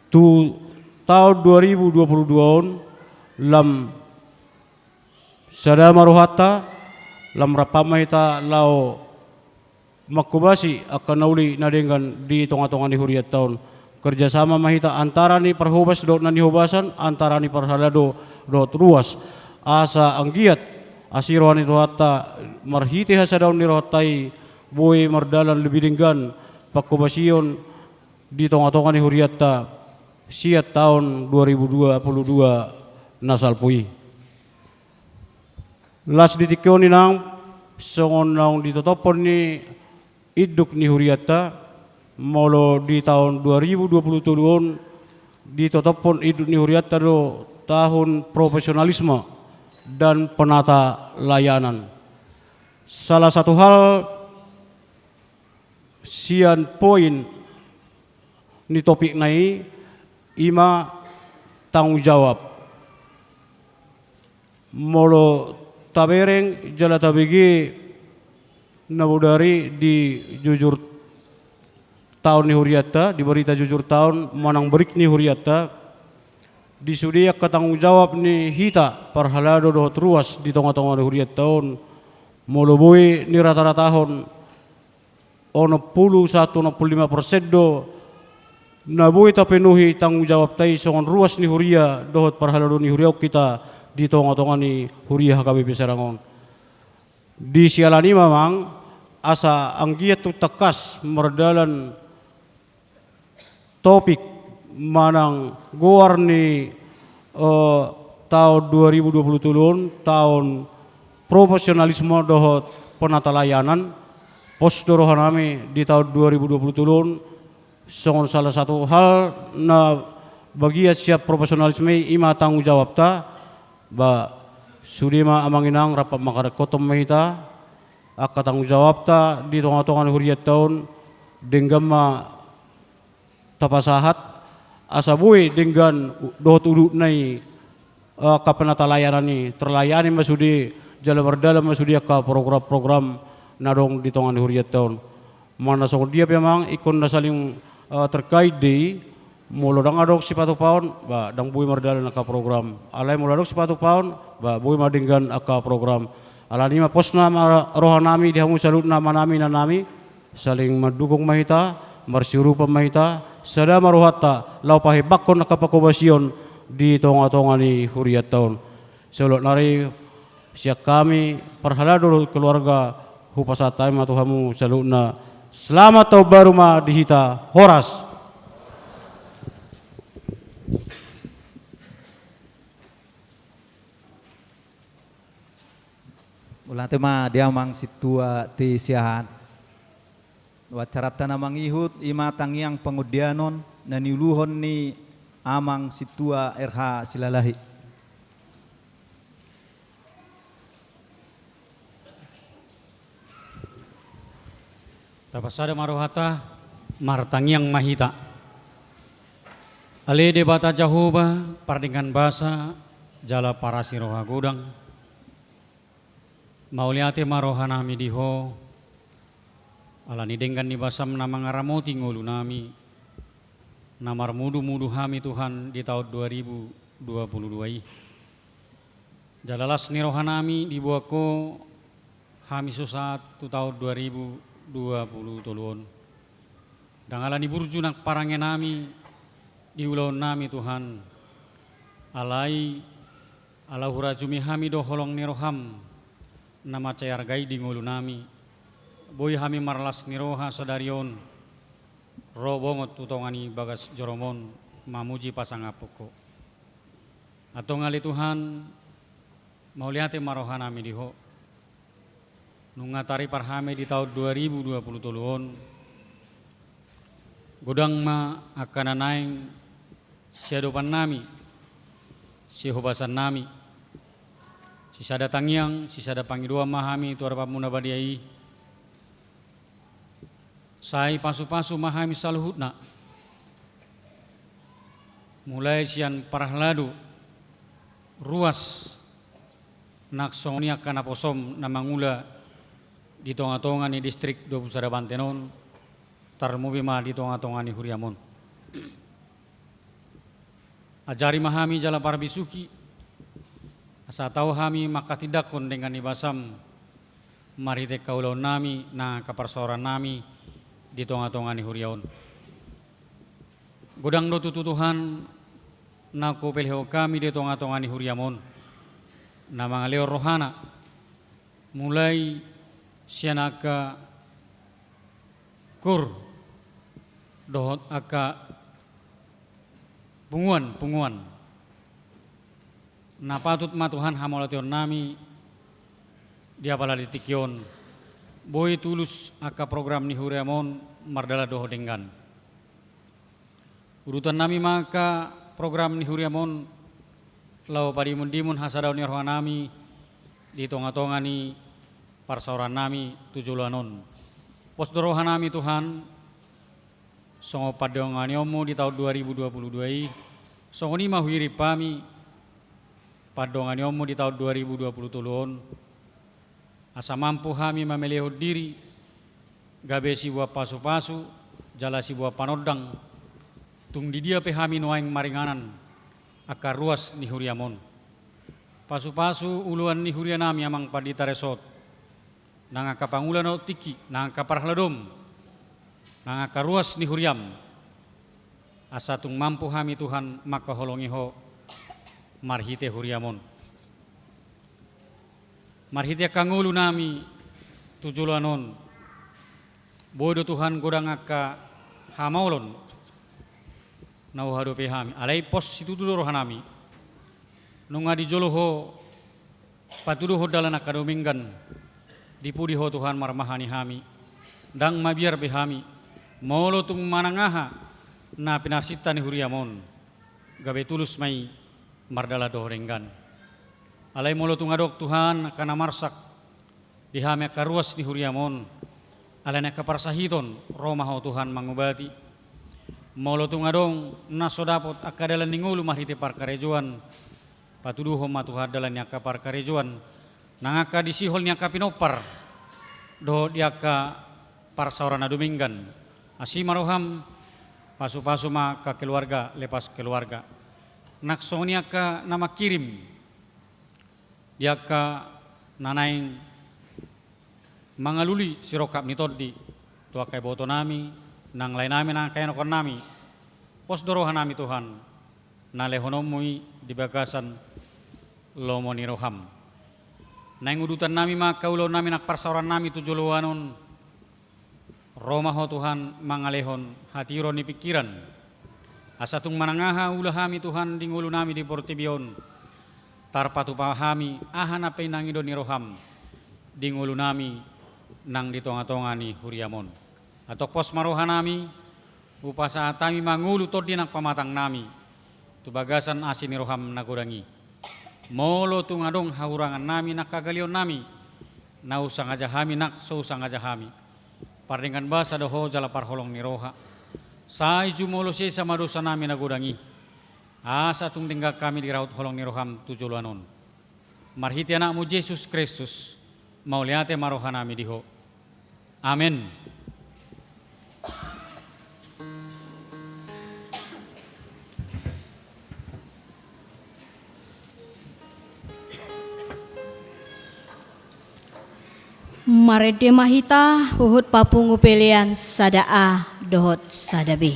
tu taon dua ribu dua puluh dua on, lam sada ma rohanta, lam rap ma hita laho manghobasi angka na uli na denggan di tonga-tonga ni hurianta on. Kerjasama ma hita antara ni parhobas dohot na nihobasan, antara ni parhalado dohot ruas. Asa anggiat asi roha ni Tuhanta marhite hasadaon ni rohanta i boi mardalan lebih denggan panghobasion di tonga-tonga ni hurianta. sian taon dua ribu dua puluh dua na salpu i. Las di tingki on, inang, songon naung ditotophon ni induk ni hurianta, molo di taon dua ribu dua puluh tolu on ditotophon induk ni hurianta do tahun profesionalisme dan penata layanan. Salah satu hal sian poin ni topikna i, ima tanggung jawab. Molo tabereng jala tabege na bodari di jujur taon ni hurianta, di berita jujur taon manang brik ni hurianta, di sude angka tanggung jawab ni hita parhalado dohot ruas di tonga-tonga ni hurianta on, molo boi nirata-ratahon onom pulu sahat tu onom pulu lima persen do na boi tapenuhi tanggung jawabta i songon ruas ni huria dohot parhalado ni huria on hita di tonga-tonga ni huria H K B P Serang on. Di siala ni i ma, amang, asa anggiat tung tangkas mardalan topik manang goar ni, eh, taon dua ribu dua puluh tolu on, taon profesionalisme dohot penata layanan, pos do rohanami di taon dua ribu dua puluh tolu on, songon salah satu hal na bagian sian profesionalisme i, ima tanggung jawabta. Ba, sude ma, amang, inang, rap mangkaringkothon ma hita angka tanggung jawabta di tonga-tonga ni hurianta on, denggan ma tapasahat, asa boi denggan dohot udutna i, eh, angka penata layanan i, terlayani ma sude, jala mardalan ma sude angka program-program na adong di tonga ni hurianta on. Manang songon dia pe, amang, ingkon na saling, eh, terkait do i, molo ndang adong sipatupaon, ba, ndang boi mardalan angka program. Alai molo adong sipatupaon, ba, boi ma denggan angka program. Ala ni i ma pos ma rohanami di hamu saluhutna amanami, inanami, saling mandukung ma hita, marsiurupan ma hita, sada ma rohanta laho pahebakkon angka panghobasion di tonga-tonga ni hurianta on. Saulak nari, sian hami parhalado dohot keluarga, hupasahat hami ma tu hamu saluhutna, selamat tahun baru ma di hita. Horas. Mauliate ma di amang sintua T Siahaan. Acaranta na mangihut, ima tangiang pangondianon na niuluhon ni amang sintua R H Silalahi. Tapasada ma rohanta, martangiang ma hita. Ale Debata Jahowa, pardenggan basa jala parasi roha godang, mauliate ma rohanami di Ho, ala ni denggan ni basaM na mangaramoti ngolunami, na marmudu-mudu hami, Tuhan, di taon dua ribu dua puluh dua i. Jala las ni rohanami diboan Ho hami so sahat tu taon dua ribu dua puluh tolu on. Ndang ala ni burju nang parangenami di ulaonnami, Tuhan. Alai ala hurajumi hami do holong ni rohaM na mansai arga i di ngolunami, boi hami marlas ni roha sadari on ro bongot tu tonga ni bagas joroMon mamuji pasangaphon Ho. Antong ale Tuhan, mauliate ma rohanami di Ho. Nunga taripar hami di taon dua ribu dua puluh tolu on, godang ma angka na naeng siadopannami, sihobasannami. Sisada tangiang, sisada pangidoan ma hami tu adopanMu na badia i. Sai pasu-pasu ma hami saluhutna, mulai sian parhalado, ruas, nang songon i angka naposoM na mangula di tonga-tonga ni distrik dua pulu sada Banten on, tarlumobi ma di tonga-tonga ni huriaM on. Ajari ma hami jala parbisuhi, asa tau hami manghatindanghon denggan ni basaM marhite angka ulaonnami nang angka parsaorannami di tonga-tonga ni huria on. Godang do tutu, Tuhan, naung Ho pelehon hami di tonga-tonga ni huriaM on, na mangalehon rohana, mulai sian angka kur dohot angka Punguan, punguan. Na patut ma Tuhan hamauliatehonnami di apala di tingki on. Boi tulus angka program ni huriam on mardalan dohot denggan. Udutannami ma angka program ni huriam on laho padimundimun hasadaon ni rohanami di tongatonga ni parsaorannami tu joloan on. Pos do rohanami Tuhan, songon pandonganionmu di taon dua ribu dua puluh dua i, songon i ma huirimhami pandonganionmu di taon dua ribu dua puluh tolu on, asa mampu hami mamelehon diri gabe sibuat pasupasu jala sibuat panondang, tung di dia pe hami nuaeng maringanan angka ruas ni huriam on. Pasupasu uluan ni hurianami Amang Pandita Resort, nang angka pangula na dohot tingki, nang angka parhaladom, nang angka ruas ni huriam, asa tung mampu hami Tuhan mangkaholongi Ho marhite huriam on. Marhite angka ngolunami tu joloan on, boi do Tuhan godang angka hamaolon na huhadopi hami, alai pos situtu do rohanami. Nunga di jolo Ho patuduhon dalan angka dumenggan, di pudi Ho Tuhan marmahani hami. Ndang mabiar be hami, molo tung manang aha na pinarsinta ni huriam on, gabe tulus ma i mardalan dohot denggan. Alai molo tung adong Tuhan angka na marsak di hami angka ruas ni huriam on, alani angka parsahiton, ro ma Ho Tuhan mangubati. Molo tung adong na so dapot angka dalan ni ngolu marhite parkarejoan, patuduhon ma Tuhan dalan ni angka parkarejoan, nang angka di sihol ni angka pinompar dohot di angka parsaoran na dumenggan. Asi ma roham, pasupasu ma angka keluarga lepas keluarga. Nang songon i angka na mangkirim di angka na naeng mangalului sirongkap ni tondi tu angka ibotonami, nang laenami, nang angka ianakonnami. Pos do rohanami Tuhan, na lehononmu i di bagasan lomo ni roham. Naeng udutannami ma angka ulaonnami nang parsaorannami tu joloan on. Ro ma Ho Tuhan mangalehon hatiuron ni pingkiran, asa tung manang aha ula hami Tuhan di ngolunami di portibi on, tarpatupa hami aha na pinangido ni roham di ngolunami nang di tongatonga ni huriam on. Antong pos ma rohanami, hupasahat hami ma ngolu tondi nang pamatangnami tu bagasan asi ni roham na godang i. Molo tung adong hahurangannami nang hagaleonnami, na husangaja hami nang so husangaja hami, pardenggan basa do Ho jala parholong ni roha. Sai jumolo sesa ma dosanami na godang i, asa tung denggan hami dirahut holong ni roham tu joloan on. Marhite Anakmu Jesus Kristus, mauliate ma rohanami di Ho. Amen. Marende ma hita huhut papungu pelean sada A dohot sada B.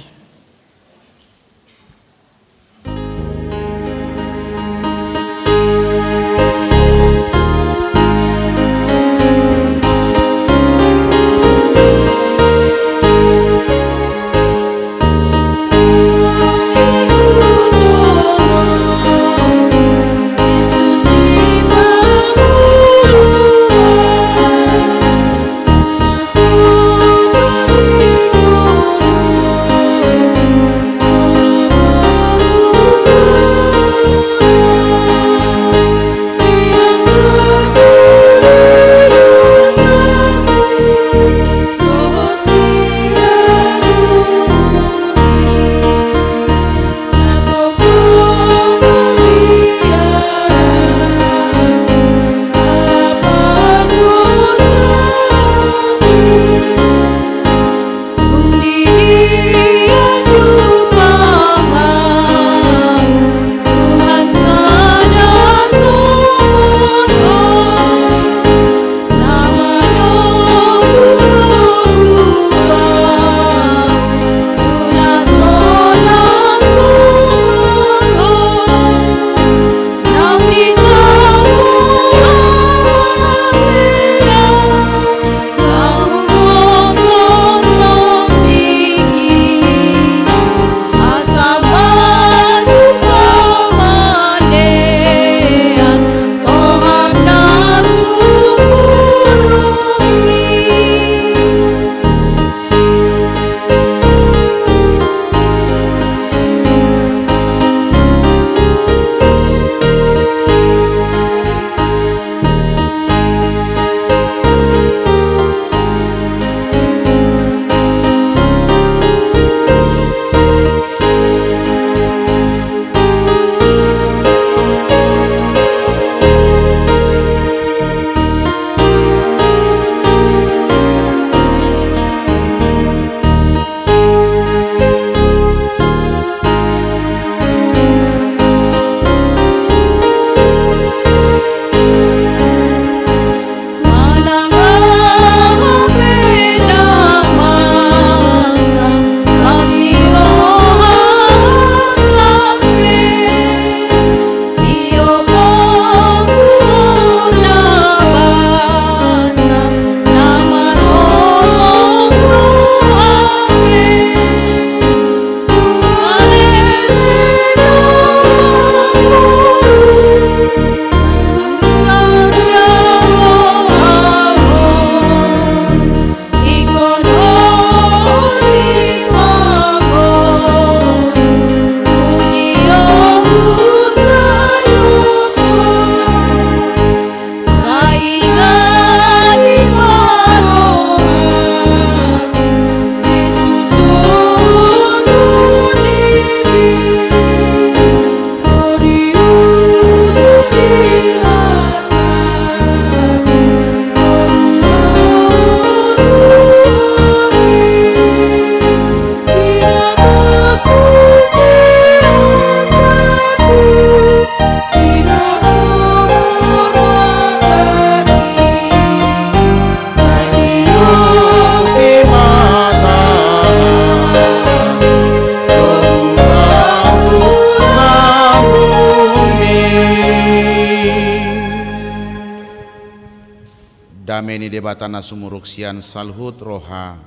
Dame ni Debata na sumurung sian saluhut roha,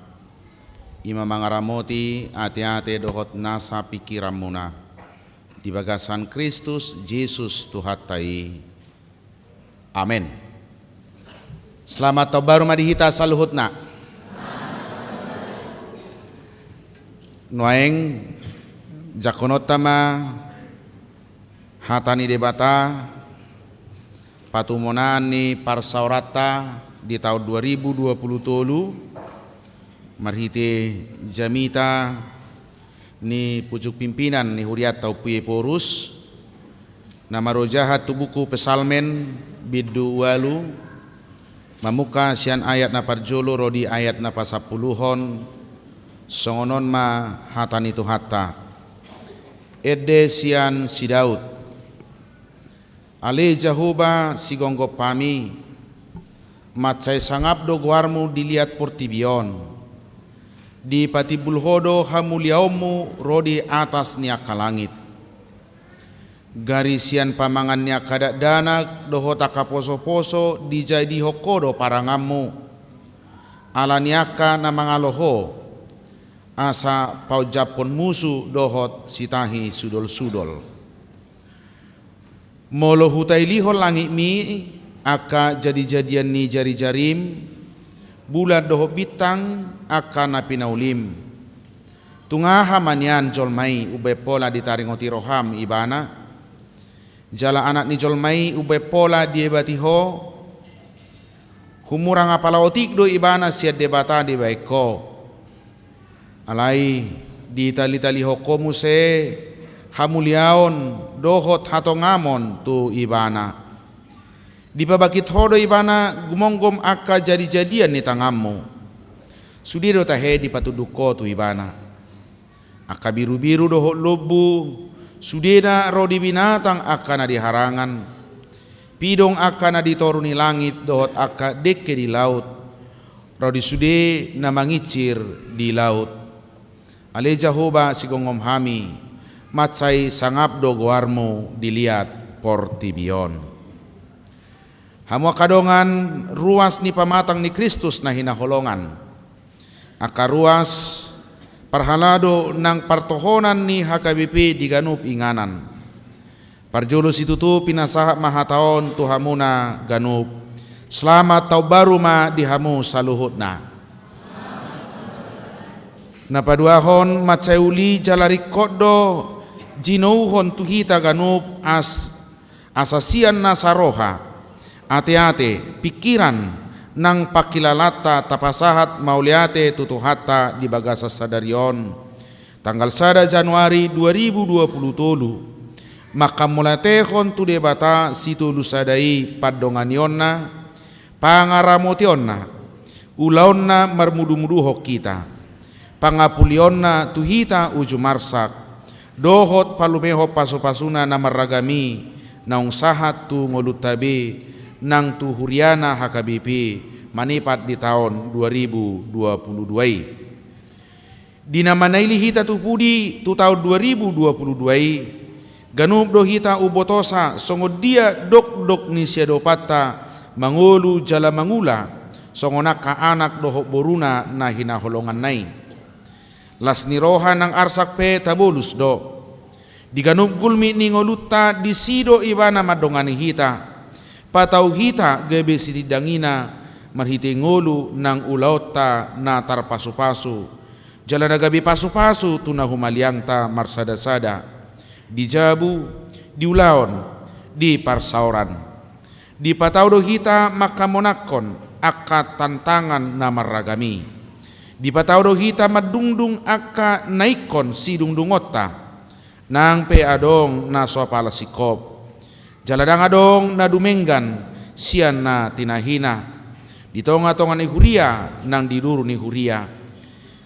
i ma mangaramoti ateate dohot nasa pingkiranmuna di bagasan Kristus Jesus Tuhanta i. Amen. Selamat tahun baru ma di hita saluhutna. Nuaeng jangkononta ma hata ni Debata, patumonaan ni parsaoranta di taon dua ribu dua puluh tolu, marhite jamita ni pucuk pimpinan ni hurianta Ompu Iephorus, na marojahan tu buku Psalmen bindu ualu, mamungka sian ayat na parjolo ro di ayat na pasampuluhon, songon on ma hata ni Tuhanta. Ende sian si Daud. Ale Jahowa, sigomgom hami, mansai sangap do goarmu di liat portibi on. Dipatimbul ho do hamuliaonmu ro di atas ni angka langit. Gari sian pamangan ni angka dakdanak dohot angka posoposo dijadihon ho do paranganmu, ala ni angka na mangalo ho, asa paonjaphon musu dohot sitahi sudolsudol. Molo hutailihon langitmi angka jadijadian ni jarijarim, bulan dohot bintang angka na pinaulim, tung aha ma nian jolma i umbahen pola ditaringoti roham ibana? Jala anak ni jolma i umbahen pola diebati ho? Humurang apala otik do ibana sian Debata dibahen ho. Alai ditalitalihon ho muse hamuliaon dohot hatongamon tu ibana. Dipabangkit ho do ibana gumomgom angka jadijadian ni tanganmu. Sude do tahe dipatunduk ho tu ibana. Angka birubiru dohot lombu, sudena ro di binatang angka na di harangan. Pidong angka na di toru ni langit dohot angka dengke di laut, ro di sude na manginsir di laut. Ale Jahowa, sigomgom hami, mansai sangap do goarmu di liat portibi on. Hamu angka dongan, ruas ni pamatang ni Kristus na hinaholongan. Angka ruas parhalado nang partohonan ni H K B P di ganup inganan. Parjolo situtu pinasahat ma hata on tu hamuna ganup. Selamat taon baru ma di hamu saluhutna. Na paduahon, mansai uli jala ringkot do jinouhon tu hita ganup as asa sian nasa roha, ateate, pingkiran, nang pangkilalanta tapasahat mauliate tu Tuhanta di bagasan sadari on. Tanggal sada Januari dua ribu dua puluh tolu, manghamauliatehon tu Debata sitolu sada i pandonganionna, pangaramotionna, ulaonna marmudumuduhon hita, pangapulionna tu hita uju marsak, dohot palumehon pasupasuna na marragam i naung sahat tu ngolunta be nang tu huriana H K B P manipat di taon dua ribu dua puluh dua i. Di na manaili hita tu pudi tu taon dua ribu dua puluh dua i, ganup do hita umbotosa songon dia dokdok ni siadopanta mangolu jala mangula songon angka anak dohot boruna na hinaholonganna i. Las ni roha nang arsak pe tabolus do. Di ganup gulmit ni ngolunta disi do ibana mandongani hita, patau hita gabe sitindangina marhite ngolu nang ulaonta na tarpasupasu, jala na gabe pasupasu tu na humaliangta marsadasada, di jabu, di ulaon, di parsaoran. Dipatau do hita manghamonangkon angka tantangan na marragam i. Dipatau do hita mandungdung angka na ingkon sidungdungonta. Nang pe adong na so apala singkop, jala ndang adong na dumenggan sian na tinahina, di tongatonga ni huria nang di duru ni huria,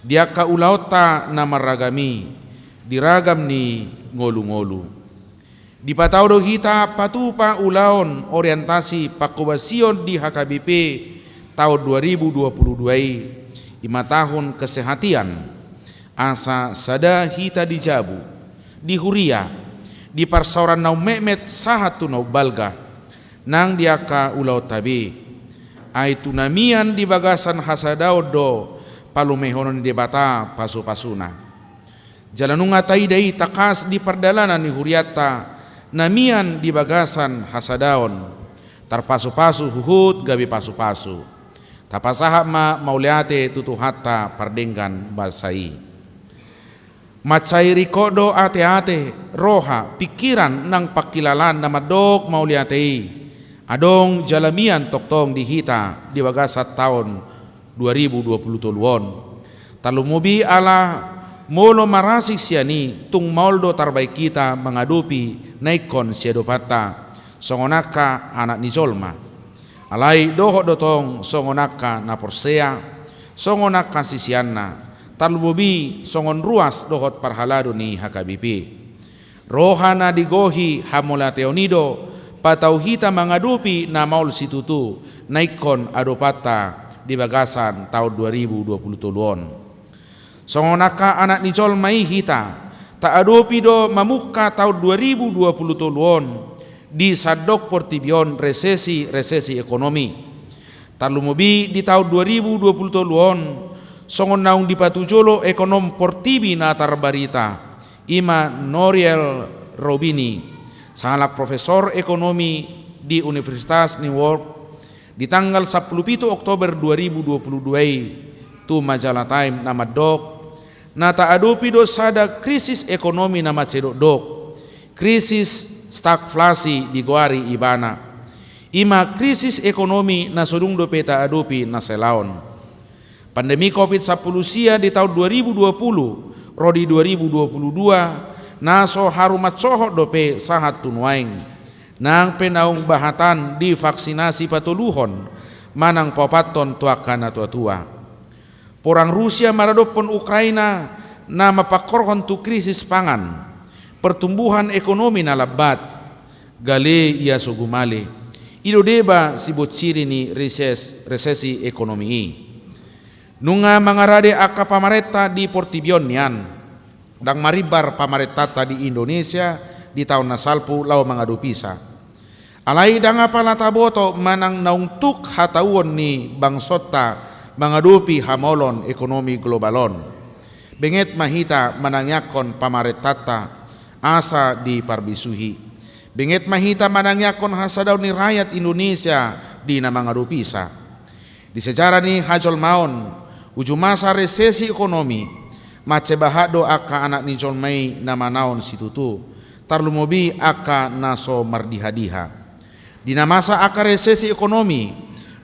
di angka ulaonta na marragam i, di ragam ni ngolungolu. Dipatau do hita patupa ulaon orientasi pangkobasion di H K B P taon dua ribu dua puluh dua i, i ma tahun kesehatian, asa sada hita di jabu, di huria, di parsaoran na ummetmet sahat tu na umbalga, nang di angka ulaonta be. Ai tu na mian di bagasan hasadaon do palumehonon ni Debata pasupasuna. Jala nunga taida i tangkas di pardalanan ni hurianta na mian di bagasan hasadaon, tarpasupasu huhut gabe pasupasu. Tapasahat ma mauliate tu Tuhanta pardenggan basa i. Mansai ringkot do ateate, roha, pingkiran nang pangkilalaan na mandok mauliate i adong jala mian tongtong di hita di bagasan taon dua ribu dua puluh tolu on. Tarlumobi ala molo marasing sian i, tung maol do tarbahen hita mangadopi na ingkon siadopanta songon angka anak ni jolma. Alai dohot do tong songon angka na porsea, songon angka siseanna, tarlumobi songon ruas dohot parhalado ni H K B P. Roha na digohi hamauliateon i do patau hita mangadopi na maol situtu na ingkon adopanta di bagasan taon dua ribu dua puluh tolu on. Songon angka anak ni jolma i hita, taadopi do mamungka taon dua ribu dua puluh tolu on di sandok portibi on resesi, resesi ekonomi. Tarlumobi di taon dua ribu dua puluh tolu on, songon naung dipatujolo ekonom portibi na tarbarita, i ma Nouriel Roubini, sahalak profesor ekonomi di Universitas New York, di tanggal sampulu pitu Oktober dua ribu dua puluh dua i tu majalah Time na mandok, na taadopi do sada krisis ekonomi na mansai dokdok, krisis stagflasi digoari ibana. I ma krisis ekonomi na so dung dope taadopi na salaon. Pandemi covid sampulu sia di taon dua ribu dua puluh ro di dua ribu dua puluh dua, na so haru mansohot dope sahat tu nuaeng, nang pe naung bahatan divaksinasi patoluhon manang paopathon tu angka natuatua. Porang Rusia maradophon Ukraina na mampangkorhon tu krisis pangan, pertumbuhan ekonomi na lambat, gale ia so gumale. I do deba sibonsiri ni reses-, resesi ekonomi i. Nunga mangarade angka pamarenta di portibi on nian. Ndang marimbar pamarentanta di Indonesia di taon na salpu laho mangadopisa. Alai ndang apala taboto manang naung tuk hatauon ni bangsonta mangadopi hamaolon ekonomi global on. Benget ma hita manangiangkon pamarentanta asa diparbisuhi. Benget ma hita manangiangkon hasadaon ni rakyat Indonesia di na mangadopisa. Di sejarah ni hajolmaon, uju masa resesi ekonomi, mansai bahat do angka anak ni jolma i na manaon situtu, tarlumobi angka na so mardihadiha. Di na masa angka resesi ekonomi,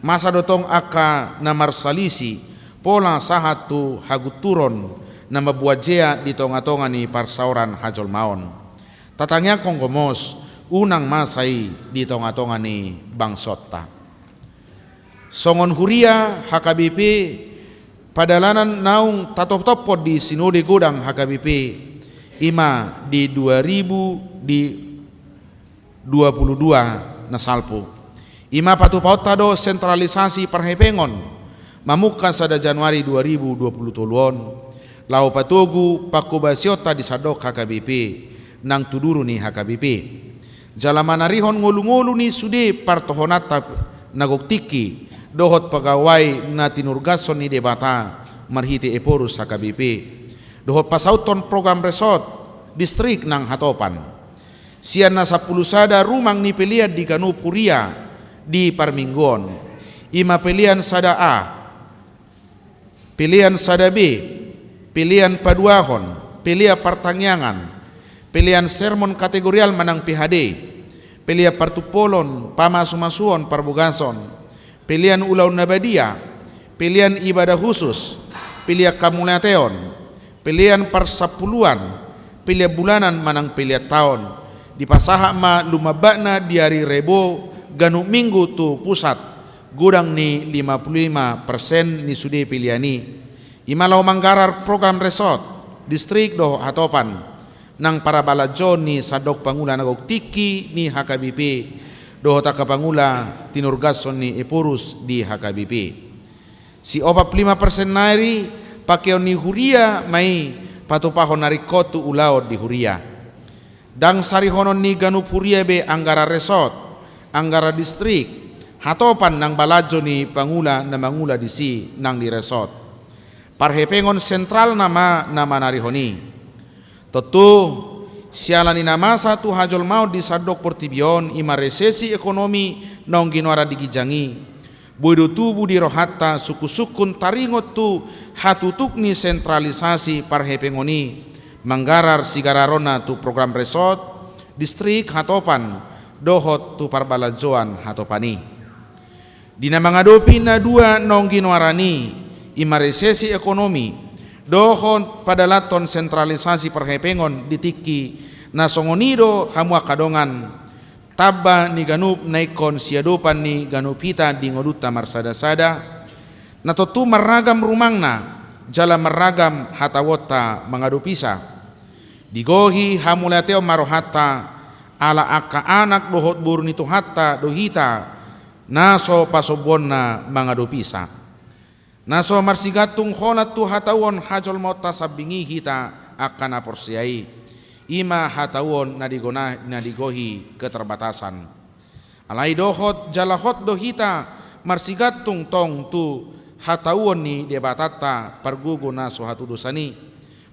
masa do tong angka na marsalisi pola sahat tu hagunturon na mambuanjea di tongatonga ni parsaoran hajolmaon. Tatangiangkon gomos, unang masa i di tongatonga ni bangsonta. Songon huria H K B P, padalanan naung tatoptophon di sinode godang H K B P, i ma di dua ribu di dua puluh dua na salpu. I ma patupaonta do sentralisasi parhepengon mamungka sada Januari dua ribu dua puluh tolu on, laho patogu pangkobasionta di sandok H K B P nang tu duru ni H K B P. Jala manarihon ngolungolu ni sude partohonanta na gok tingki dohot pagawai na tinurgashon ni Debata marhite Ephorus H K B P, dohot pasauthon program resort, distrik nang hatopan. Sian na sampulu sada rumang ni pelean di ganup huria di parmingguon, i ma pelean sada A, pelean sada B, pelean paduahon, pelean partangiangan, pelean sermon kategorial manang P H D, pelean partumpolon, pamasumasuon, parbogason, pelean ulaon na badia, pelean ibadah khusus, pelean hamauliateon, pelean parsampuluan, pelean bulanan manang pelean taon. Dipasahat ma lumambatna di ari Rebo ganup minggu tu pusat, godang ni lima puluh lima persen ni sude pelean i. I ma laho manggarar program resort, distrik dohot hatopan, nang parabalanjo ni sandok pangula na gok tingki ni H K B P, dohot angka pangula tinurgashon ni Ephorus di H K B P. Siopat pulu lima persen nari pakeon ni huria ma i patupahon na ringkot tu ulaon di huria. Ndang sarihonon ni ganup huria be anggaran resort, anggaran distrik, Hatopan nang balanjo ni pangula na mangula disi nang di resort. Parhepengon sentralna ma na manarihon i. Tontu, siala ni na masa tu hajolmaon di sandok portibi on, i ma resesi ekonomi naung ginoaran di ginjang i, boi do tubu di rohanta sungkunsungkun taringot tu hatutuk ni sentralisasi parhepengon i, manggarar sigararonna tu program resort, distrik hatopan, dohot tu parbalanjoan hatopan i. Di na mangadopi na dua naung ginoaran i, i ma resesi ekonomi dohot padalathon sentralisasi parhepengon di tingki na songon i do hamu angka dongan, tamba ni ganup na ingkon siadopan ni ganup hita di ngolunta marsadasada, na tontu marragam rumangna jala marragam hatauonta mangadopisa. Digohi hamauliateon ma rohanta, ala angka anak dohot boru ni Tuhanta do hita, na so pasombuonna mangadopisa. Na so marsigantung holan tu hatauon hajolmaonta sambing i hita angka na porsea i, i ma hatauon na digona-, na digohi keterbatasan. Alai dohot jala hot do hita marsigantung tong tu hatauon ni Debatanta pargogo na so hatudosan i,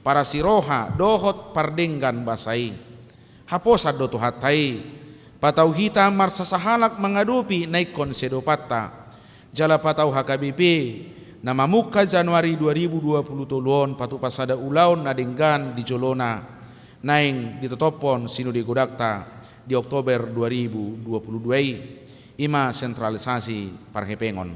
parasiroha dohot pardenggan basa i. Haposan do Tuhanta i, patau hita marsasahalak mangadopi na ingkon siadopanta. Jala patau H K B P na mamungka Januari dua ribu dua puluh tolu on patupa sada ulaon na denggan di jolona, naeng ditotophon sinode godangta di Oktober dua ribu dua puluh dua i, i ma sentralisasi parhepengon.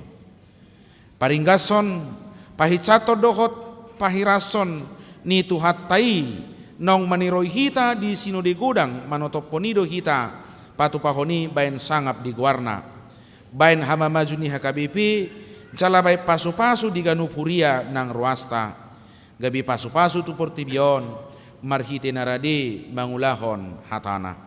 Paringgashon, pahinsathon dohot pahirashon ni Tuhanta i naung maniroi hita di sinode godang manotophon i do hita patupahon i baen sangap di goarna, baen hamamaju ni H K B P, jala baen pasupasu di ganup huria nang ruasta, gabe pasupasu tu portibi on marhite na rade mangulahon hatana.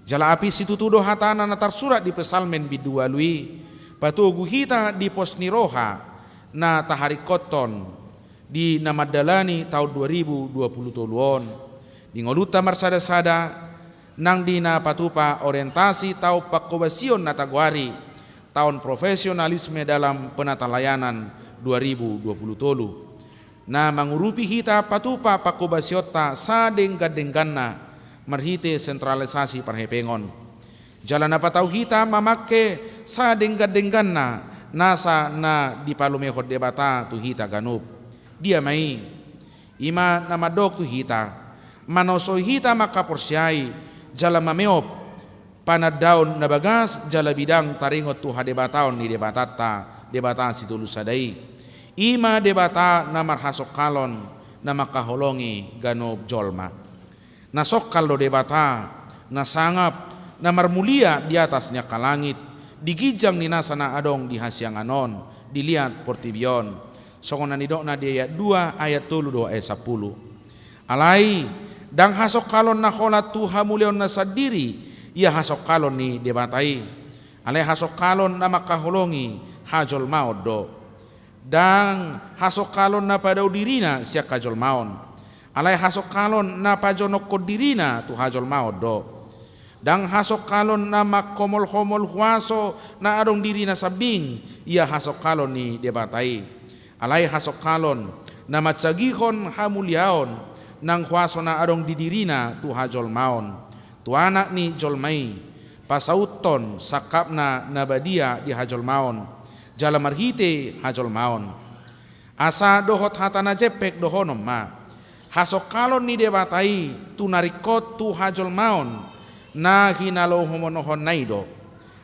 Jala apis situtu do hatana na tarsurat di Psalmen bindu ualu i, patogu hita di pos ni roha na taharingkothon di na mandalani taon dua ribu dua puluh tolu on, di ngolunta marsadasada, nang di na patupa orientasi taon pangkobasion na tagoari taon profesionalisme dalam penatalayanan dua ribu dua puluh tolu, na mangurupi hita patupa pangkobasionta sadenggan-dengganna marhite sentralisasi parhepengon. Jala na patau hita mamangke sadenggan-dengganna nasa na dipalumehon Debata tu hita ganup. Dia ma i? I ma na mandok tu hita, manosoi hita mangkaporseai jala mameop panandaon na bagas jala bidang taringot tu hadebataon ni Debatanta, Debata Sitolusada i. I ma Debata na marhasongkalon, na mangkaholongi ganup jolma. Na songkal do Debata, na sangap, na marmulia di atas ni angka langit, di ginjang ni nasa na adong di hasiangan on, di liat portibi on. Songon na nidokna di ayat dua, ayat tolu dohot ayat sampulu. Alai, ndang hasongkalon na holan tu hamuliaonna sandiri, ia hasongkalon ni Debata i. Alai hasongkalon na mangkaholongi hajolmaon do. Ndang hasongkalon na padao dirina sian hajolmaon. Alai hasongkalon na pajonokhon dirina tu hajolmaon do. Ndang hasongkalon na manghomolhomol huaso na adong dirina sambing, ia hasongkalon ni Debata i. Alai hasongkalon na mansagihon hamuliaon nang huaso na adong di dirina tu hajolmaon, tu anak ni jolma i, pasauthon sangkapna na badia di hajolmaon, jala marhite hajolmaon. Asa dohot hata na jempek dohonon ma, hasongkalon ni Debata i tu na ringkot tu hajolmaon na hinalomonohonna i do.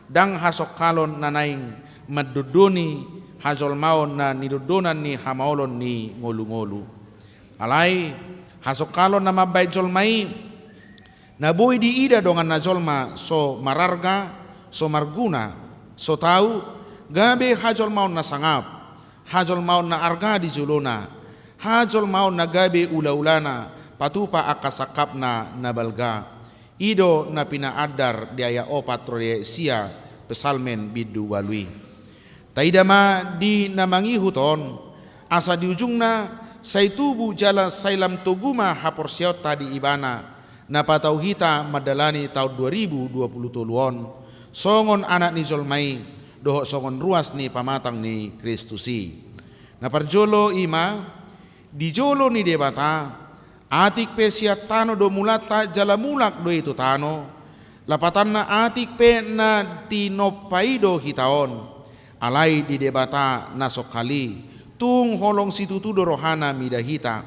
Ndang hasongkalon na naeng mandondoni hajolmaon na nidondonan ni hamaolon ni ngolungolu. Alai, hasongkalon na mambaen jolma i, na boi diida donganna jolma so mararga, so marguna, so tau, gabe hajolmaon na sangap, hajolmaon na arga di jolona, hajolmaon na gabe ulaulana patupa angka sangkapna na balga. I do na pinaandar di ayat opat ro di ayat sia, Psalmen bindu ualu i. Taida ma di na mangihut on, asa di ujungna sai tubu jala sai lam togu ma haporseaonta di Ibana, na patau hita mandalani taon dua ribu dua puluh tolu on, songon anak ni jolma i, dohot songon ruas ni pamatang ni Kristus i. Na parjolo i ma, di jolo ni Debata, atik pe sian tano do mulanta jala mulak do i tu tano, lapatanna atik pe na tinompa i do hita on, alai di Debata na songkal i, tung holong situtu do rohana mida hita.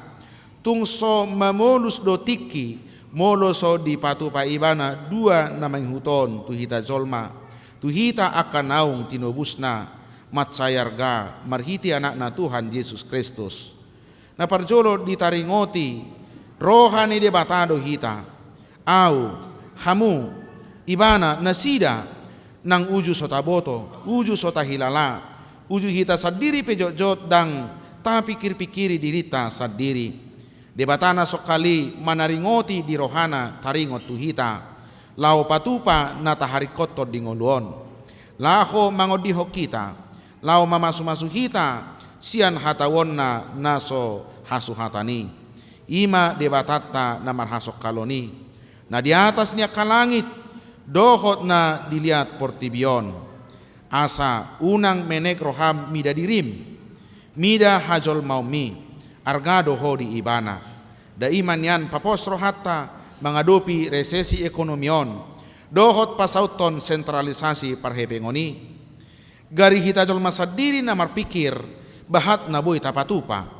Tung so mamolus do tingki, molo so dipatupa ibana dua na mangihut on tu hita jolma, tu hita angka naung tinobusna, mansai arga marhite anakna Tuhan Jesus Kristus. Na parjolo ditaringoti roha ni Debata do hita. Au, hamu, ibana, nasida, nang uju so taboto, uju so tahilala, uju hita sandiri pe jotjot ndang tapikirpikiri dirinta sandiri. Debata na songkal i manaringoti di rohana taringot tu hita, laho patupa na taharingkothon di ngolu on. Laho mangondihon hita, laho mamasumasu hita sian hatauonna na so hasuhatan i. I ma Debatanta na marhasongkalon i, na di atas ni angka langit, dohot na di liat portibi on. Asa unang menek roham mida dirim, mida hajolmaonmi, arga do ho di ibana. Dai ma nian papos rohanta mangadopi resesi ekonomi on, dohot pasauthon sentralisasi parhepengon i. Gari hita jolma sandiri na marpikir, bahat na boi tapatupa.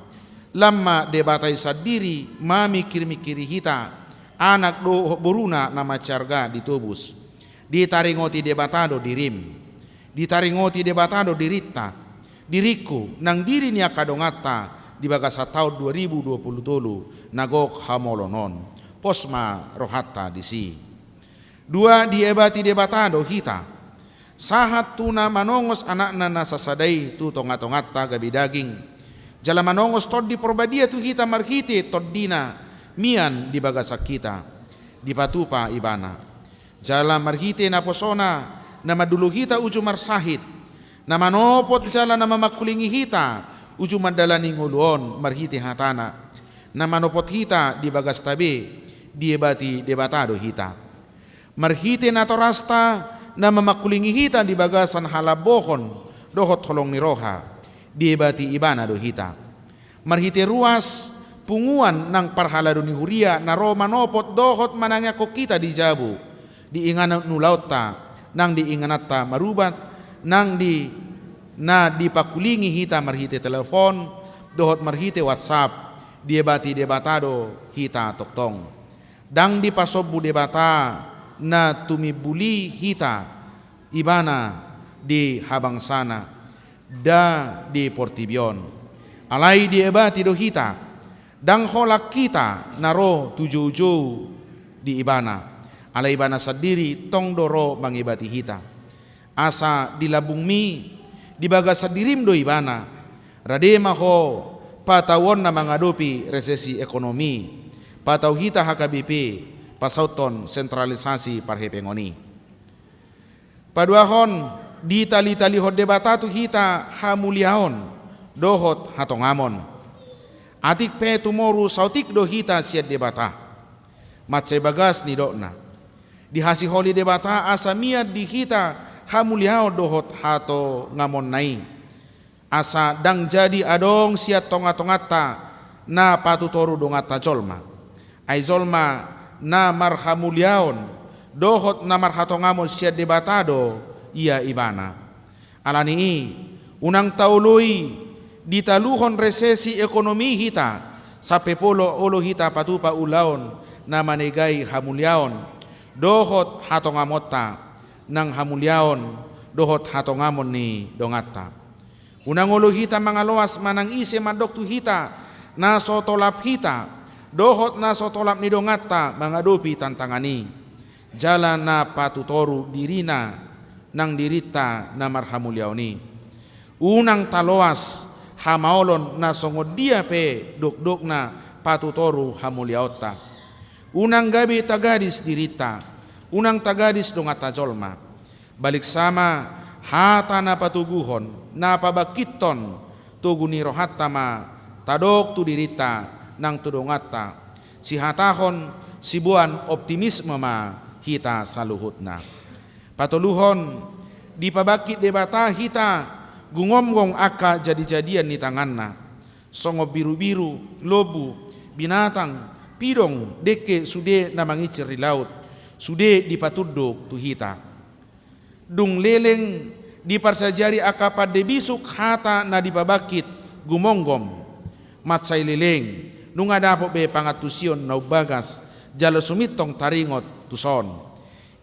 Lam ma Debata i sandiri mamikirmikiri hita, anak dohot boruna na mansai arga ditobus. Ditaringoti Debata do dirim. Ditaringoti Debata do dirinta, diringku, nang diri ni angka donganta di bagasan taon dua ribu dua pulu tolu na gok hamolon on. Pos ma rohanta disi. Dua, diebati Debata do hita. Sahat tu na manongos anakna na sasada i tu tongatonganta gabe daging. Jala manongos Tondi Porbadia tu hita marhite Tondina mian di bagasan hita. Dipatupa ibana. Jala marhite naposona na mandulo hita uju marsahit, na manopot jala na mamangkulingi hita uju mandalani ngolu on marhite hatana, na manopot hita di bagasta be, diebati Debata do hita. Marhite natorasta na mamangkulingi hita di bagasan halambohon dohot holong ni roha, diebati ibana do hita. Marhite ruas, punguan nang parhalado ni huria na ro manopot dohot manangiangkon hita di jabu, di inganan ni ulaonta, nang di ingananta marubat, nang di na dipangkulingi hita marhite telepon dohot marhite WhatsApp, diebati Debata do hita tongtong. Ndang dipasombu Debata na tumimbuli hita ibana di habangsana, nda di portibi on. Alai diebati do hita, ndang holan hita na ro tu joujou di ibana. Alai ibana sandiri tong do ro mangebati hita. Asa di lambungmi, di bagasan dirim do ibana. Rade ma ho patauonna mangadopi resesi ekonomi. Patau hita H K B P pasauthon sentralisasi parhepengon i. Paduahon, ditalitalihon Debata tu hita hamuliaon dohot hatongamon. Atik pe tumoru saotik do hita sian Debata. Mansai bagas nidokna. Dihasiholi Debata asa mian di hita hamuliaon dohot hatongamonna i. Asa ndang jadi adong sian tongatonganta na patutoru donganta jolma. Ai jolma na marhamuliaon dohot na marhatongamon sian Debata do ia ibana. Alani i, unang taoloi ditaluhon resesi ekonomi hita, sampe pola olo hita patupa ulaon na manegai hamuliaon dohot hatongamonta, nang hamuliaon dohot hatongamon ni donganta. Unang olo hita mangaloas manang ise mandok tu hita na so tolap hita dohot na so tolap ni donganta mangadopi tantangan i, jala na patutoru dirina nang dirinta na marhamuliaon i. Unang taloas hamaolon na songon dia pe dokdokna patutoru hamuliaonta. Unang gabe tagadis dirinta, unang tagadis donganta jolma. Baliksa ma hata na patoguhon, na pabangkithon togu ni rohanta ma tadok tu dirinta nang tu donganta. Sihatahon siboan optimisme ma hita saluhutna. Patoluhon, Dipabangkit Debata hita gumomgom angka jadijadian ni tanganna, songon birubiru, lombu, binatang, pidong, dengke sude na manginsir di laut, sude dipatunduk tu hita. Dung leleng diparsajari angka pande bisuk hata na dipabangkit gumomgom. Mansai leleng, nunga dapot be pangantusion na umbagas, jala sumintong taringot tuson.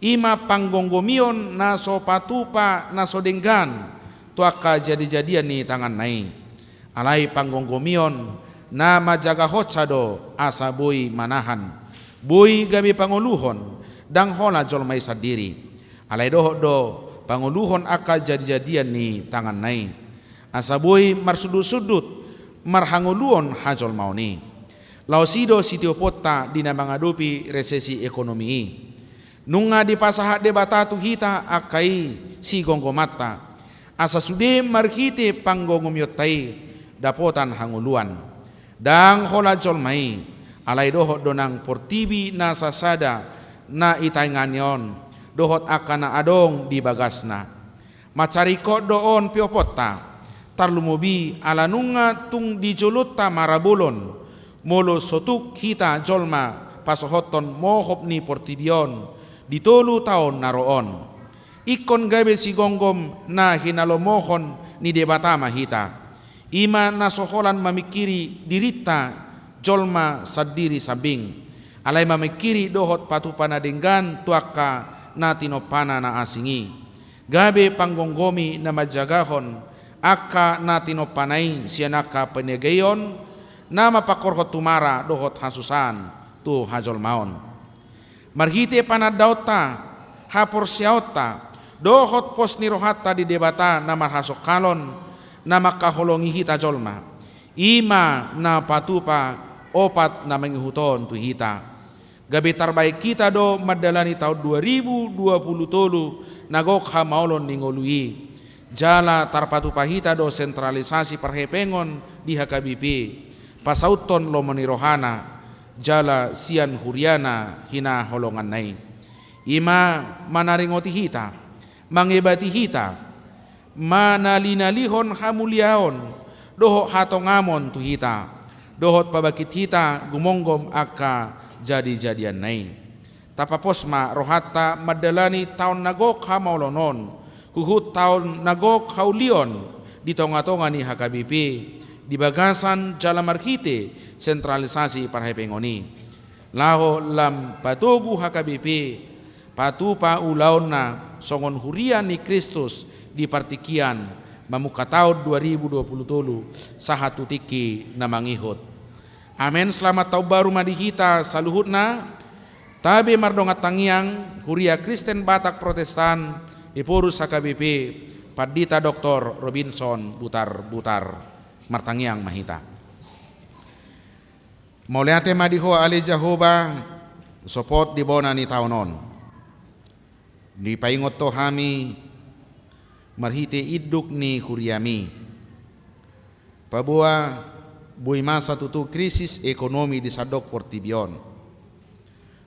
I ma panggomgomion na so patupa na so denggan tu angka jadijadian ni tanganna i. Alai panggomgomion na manjagahonsa do asa boi manahan, boi gabe pangoluhon, ndang holan jolma i sandiri. Alai dohot do pangoluhon angka jadijadian ni tanganna i, asa boi marsundutsundut marhangoluon hajolmaon i. Laos i do sitioponta di na mangadopi resesi ekonomi i. Nunga dipasahat Debata tu hita angka i sigonggomanta, asa sude marhite panggomgomionta i dapotan hangoluan. Ndang holan jolma i, alai dohot do nang portibi na sasada na i tainganan on, dohot angka na adong di bagasna. Mansai ringkot do on pioponta, tarlumobi ala nunga tung di jolonta marabolon, molo so tuk hita jolma pasohothon mohop ni portibi on di tolu taon na ro on. Ingkon gabe sigomgom na hinalomohon ni Debata ma hita. I ma na so holan mamingkiri dirinta jolma sandiri sambing, alai mamingkiri dohot patupa na denggan tu angka na tinompana na asing i. Gabe panggomgomi na manjagahon angka na tinompana i sian angka panegaion na mampangkorhon tumara dohot hasusaan tu hajolmaon. Marhite panandaonta, haporseaonta, dohot pos ni rohanta di Debata na marhasongkalon, na mangkaholongi hita jolma, i ma na patupa opat na mangihut on tu hita. Gabe tarbahen hita do mandalani taon dua ribu dua puluh tolu na gok hamaolon ni ngolu i. Jala tarpatupa hita do sentralisasi parhepengon di H K B P, pasauthon lomo ni rohana, jala sian huriana hinaholonganna i. I ma manaringoti hita, mangebati hita, manalinalihon hamuliaon dohot hatongamon tu hita, dohot pabangkit hita gumomgom angka jadijadianna i. Tapapos ma rohanta mandalani taon na gok hamaolon on, huhut taon na gok haulion di tongatonga ni H K B P, di bagasan jala marhite sentralisasi parhepengon i. Laho lam patogu H K B P patupa ulaonna songon huria ni Kristus di partingkian, mamungka taon dua ribu dua puluh tolu sahat tu tingki na mangihut. Amen. Selamat taon baru ma di hita saluhutna. Tabe mardongan tangiang, Huria Kristen Batak Protestan Ephorus H K B P, Pandita Doktor Robinson Butarbutar. Martangiang ma hita. Mauliate ma di Ho ale Jahowa, sopot di bona ni taon on. Dipaingot Ho hami marhite induk ni huriaMi. Paboa boi masa tutu krisis ekonomi di sandok portibi on,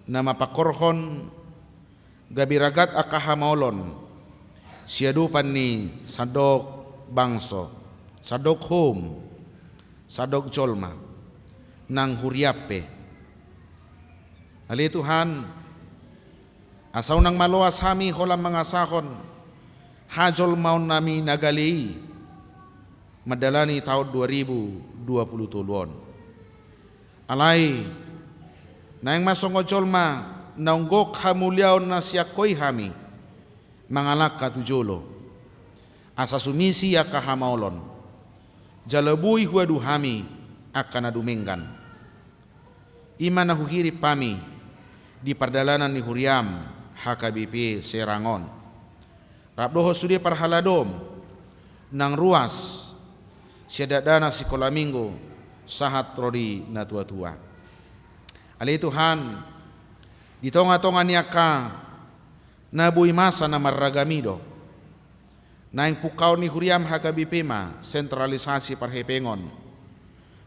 na mapangkorhon gabe ragam angka hamaolon siadopan ni sandok bangso, sandok hom, sandok jolma, nang huriaM pe. Ale Tuhan, asa unang maloas hami holan mangasahon hajolmaonnami na gale i mandalani taon dua ribu dua puluh tolu on. Alai naeng ma songon jolma naung gok hamuliaon na sian Ho i hami mangalangka tu jolo, asa sumisi angka hamaolon, jala boi huadu hami angka na dumenggan. I ma na huhirim hami di pardalanan ni huriaM H K B P Serang on, rap dohot sude parhaladoM nang ruas, sian dakdanak sikola minggu sahat ro di natuatua. Ale Tuhan, di tongatonga ni angka na boi masa na marragam i do, naeng pungkaon ni huriaM H K B P ma sentralisasi parhepengon,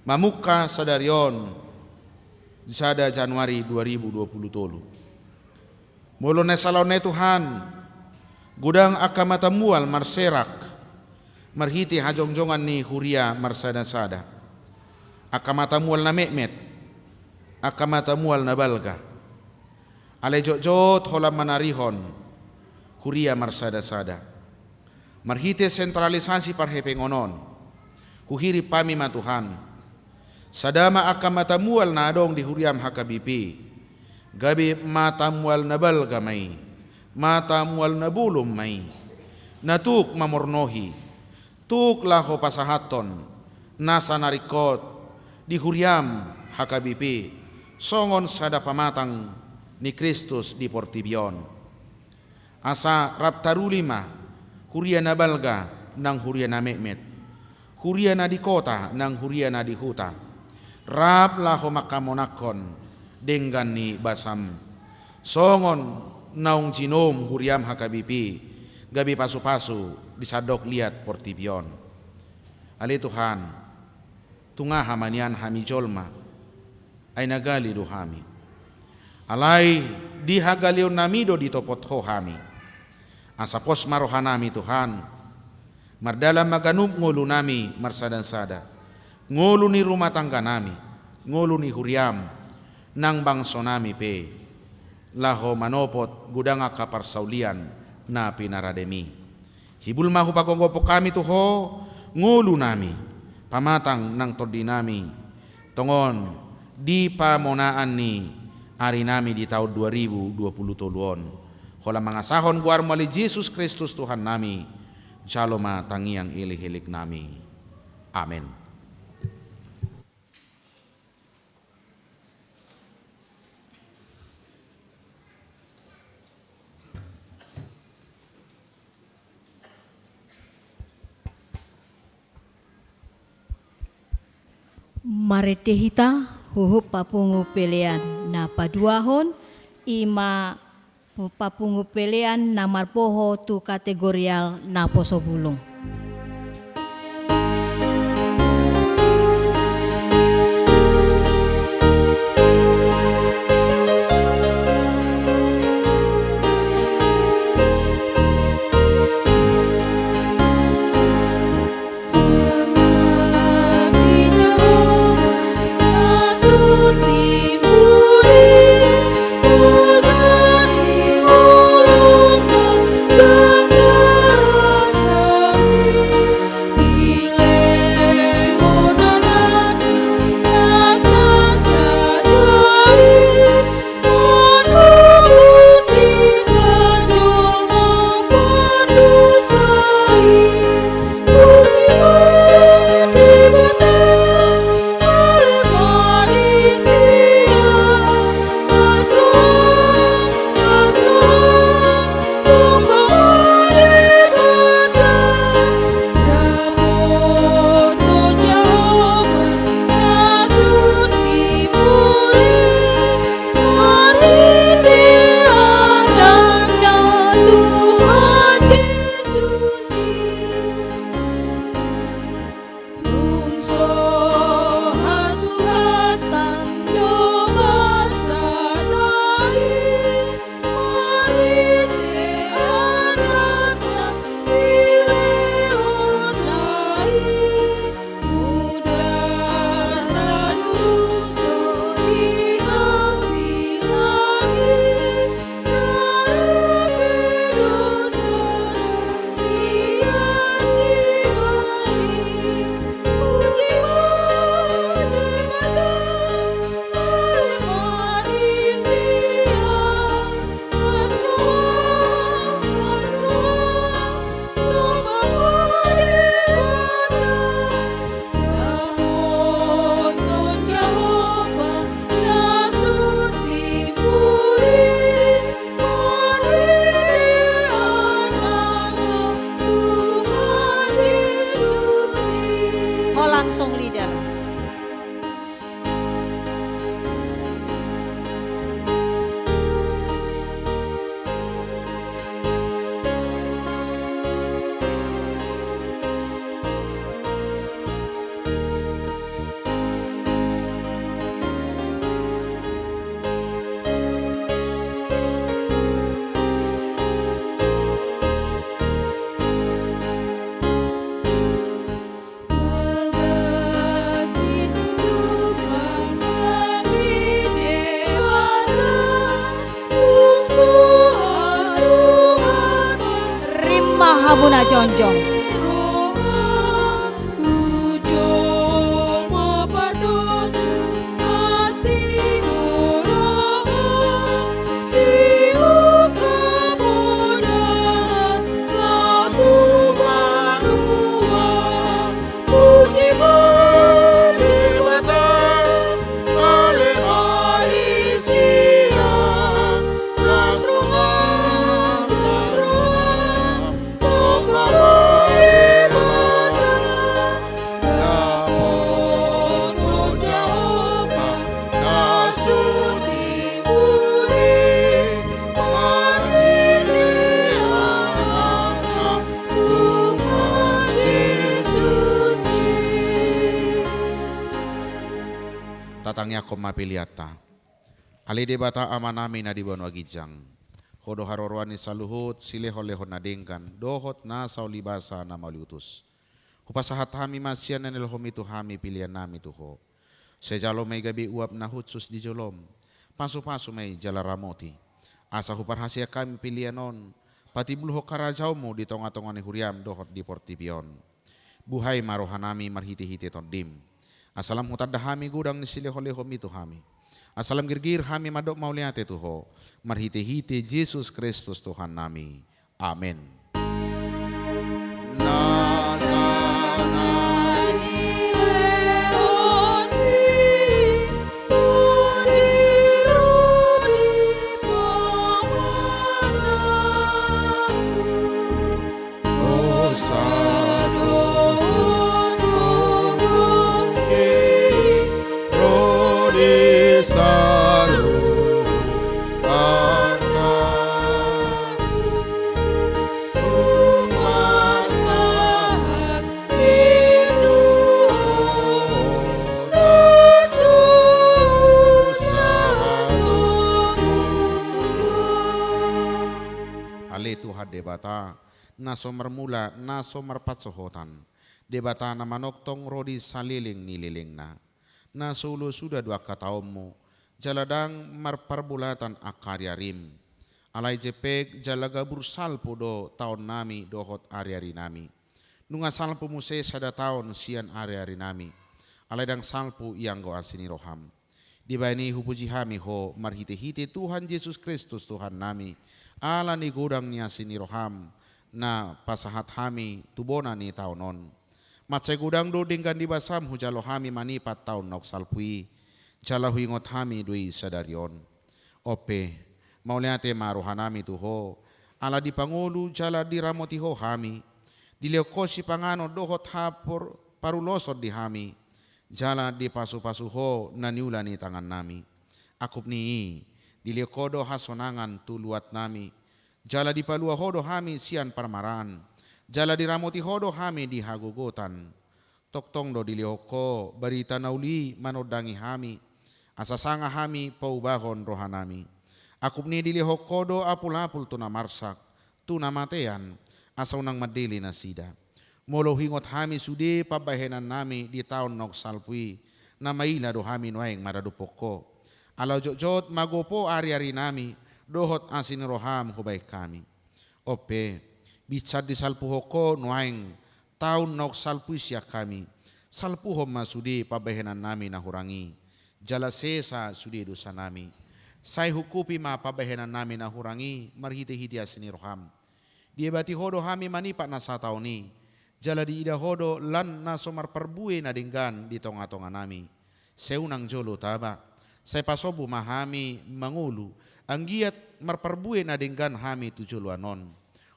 mamungka sadari on, sada Januari dua ribu dua puluh tolu. Molo na salaonna i Tuhan, Godang angka mata mual marserak marhite hajongjongan ni huria marsadasada. Angka mata mual na metmet, angka mata mual na balga. Alai jotjot holan manarihon huria marsadasada. Marhite sentralisasi parhepengon on, huhirim hami ma Tuhan, sada ma angka mata mual na adong di huriam H K B P, gabe mata mual na balga ma i, mata mual na bolon ma i, na tuk mamornohi, tuk laho pasahathon nasa na ringkot di huriam H K B P songon sada pamatang ni Kristus di portibi on. Asa rap taruli ma huria na balga nang huria na metmet, huria na di kota nang huria na di huta, rap laho mangkamonangkon denggan ni basam. Songon naung jinoum huriam H K B P gabe pasupasu di sandok liat portibi on. Ale Tuhan, tung aha ma nian hami jolma, ai na gali do hami. Alai di hagaleonnami do ditopot Ho hami. Asa pos ma rohanami Tuhan, mardalan ma ganup ngolunami marsadasada, ngolu ni rumah tangganami, ngolu ni huriam, nang bangsonami pe, laho manopot godang angka parsaulian na pinarademi. Hibul ma hupagomgophon hami tu Ho ngolunami, pamatang nang tondinami, tongon di pamonaan ni arinami di taon dua ribu dua puluh tolu on. Holan mangasahon goarMu ale Jesus Kristus Tuhannami, jalo ma tangiang elekeleknami. Amen. Marende hita huhut papungu pelean na paduahon, i ma papungu pelean na marboho tu kategorial naposo bulung. Hamu na jongjong. Tatangiangkon ma peleanta. Ale Debata Amanami na di banua ginjang, Ho do haroroan ni saluhut silehonlehon na denggan dohot nasa ulibasa na mauliutus. Hupasahat hami ma sian na nialahomi tu hami peleannami tu Ho. Sai jalo ma i gabe uap na hushus di jolom. Pasupasu ma i jala ramoti, asa huparhaseang hami pelean on patimbulhon harajaonmu di tongatonga ni huriam dohot di portibi on. Buhai ma rohanami marhitehite Tondim, asa lam hutanda hami godang ni silehonlehonmi tu hami, asa lam girgir hami mandok mauliate tu Ho, marhitehite Jesus Kristus Tuhannami. Amen. Ale Tuhan Debata, na so marmula, na so marpansohotan, Debata na manongtong ro di saleleng ni lelengna. Na so ulos suda do angka taonmu, jala ndang marparbolatan angka ariarim. Alai jempek jala gabur salpu do taonnami dohot ariarinami. Nunga salpu muse sada taon sian ariarinami, alai ndang salpu ianggo asi ni roham. Dibahen i hupuji hami Ho marhitehite Tuhan Jesus Kristus Tuhannami, ala ni godang ni asi ni roham na pasahat hami tu bona ni taon on. Mansai godang do denggan ni basam hujalo hami manipat taon naung salpu i, jala huingot hami do i sadari on. Onpe, mauliate ma rohanami tu Ho, ala dipangolu jala diramoti Ho hami, dilehon Ho sipanganon dohot hapor paruloson di hami, jala dipasupasu Ho na niula ni tangannami. Angkup ni i, dilehon Ho do hasonangan tu luatnami, jala dipalua Ho do hami sian parmaraan, jala diramoti Ho do hami di hagogotan. Tongtong do dilehon Ho barita na uli manondangi hami, asa sanga hami paubahon rohanami. Angkup ni i dilehon Ho do apulapul tu na marsak, tu na matean, asa unang mandele nasida. Molo huingot hami sude pambahenannami di taon naung salpu i, na maila do hami nuaeng maradophon Ho. Ala jotjot magopo ariarinami, dohot asi ni roham hubahen hami. Onpe, binsan disalpuhon Ho nuaeng taon naung salpu i sian hami. Salpuhon ma sude pambahenannami na hurang i, jala sesa sude dosanami. Sai hukupi ma pambahenannami na hurang i marhitehite asi ni roham. Diebati Ho do hami manipat na sataon i, jala diida Ho do lan na so marparbue na denggan di tongatonganami. Sai unang jolo taba, sai pasombu ma hami mangolu, anggiat marparbue na denggan hami tu joloan on.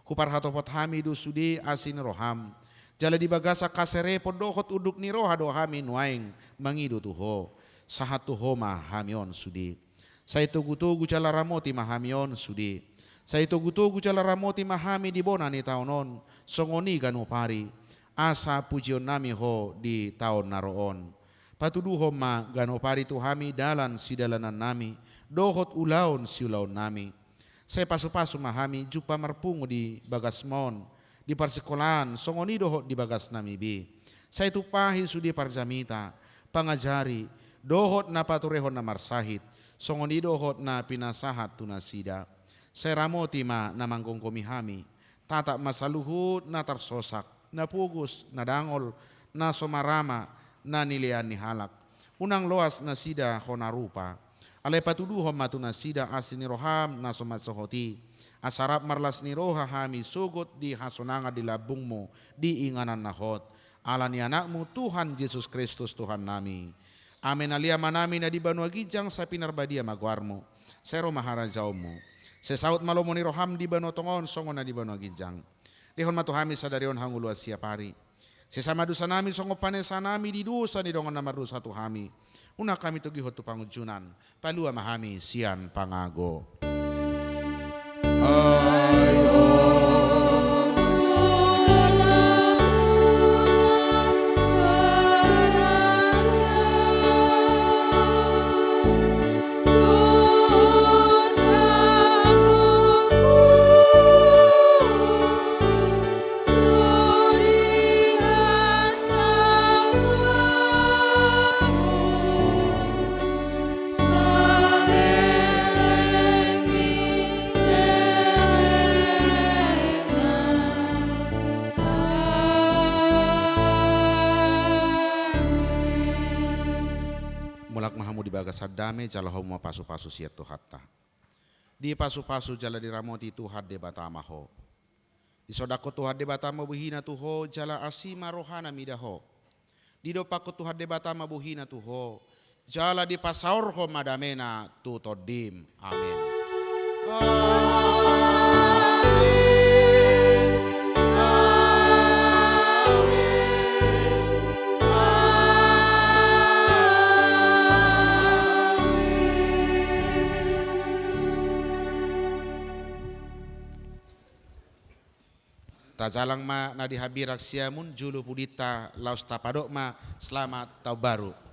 Huparhatopot hami do sude asi ni roham, jala di bagasan haserepon dohot unduk ni roha do hami nuaeng mangido tu Ho. Sahat tu Ho ma hami on sude. Sai togutogu jala ramoti ma hami on sude. Sai togutogu jala ramoti ma hami di bona ni taon on, songon i ganup ari, asa pujionnami Ho di taon na ro on. Patuduhon ma ganup ari tu hami dalan sidalanannami, dohot ulaon siulaonnami. Sai pasupasu ma hami jumpa marpungu di bagasma on, di parsingkolaan, songon i dohot di bagasnami be. Sai tumpahi sude parjamita, pangajari, dohot na paturehon na marsahit, songon i dohot na pinasahat tu nasida. Sai ramoti ma na manggomgomi hami, Tatap ma saluhut na tarsosak, na pogos, na dangol, na so marama, na nilean ni halak. Unang loas nasida hona rupa. Alai patuduhon ma tu nasida asi ni roham na so mansohot i. Asa rap marlas ni roha hami sogot di hasonangan di lambungmu di inganan na hot. Ala ni anakmu Tuhan Jesus Kristus Tuhannami. Amen. Ale Amanami na di banua ginjang, sai pinarbadia ma goarmu. Sai ro ma harajaonmu. Sai saut ma lomo ni roham di banua tonga on songon na di banua ginjang. Lehon ma tu hami sadari on hangoluan siapari. Sesa ma dosanami songon panesanami di dosa ni dongan na mardosa tu hami. Unang hami togihon tu pangunjunan. Palua ma hami sian pangago. Ai o. Mulak ma hamu di bagasan dame, jalo hamu ma pasupasu sian Tuhanta. Dipasupasu jala diramoti Tuhan Debata ma ho. Disondangkon Tuhan Debata ma bohina tu ho, jala asi ma rohana mida ho. Didompakkon Tuhan Debata ma bohina tu ho, jala dipasaorhon ma damena tu tondim. Amen. Amen. Amen. Amen. Tajalang ma na di hambirang siamun, jolo pudinta laos tapadok ma selamat taon baru.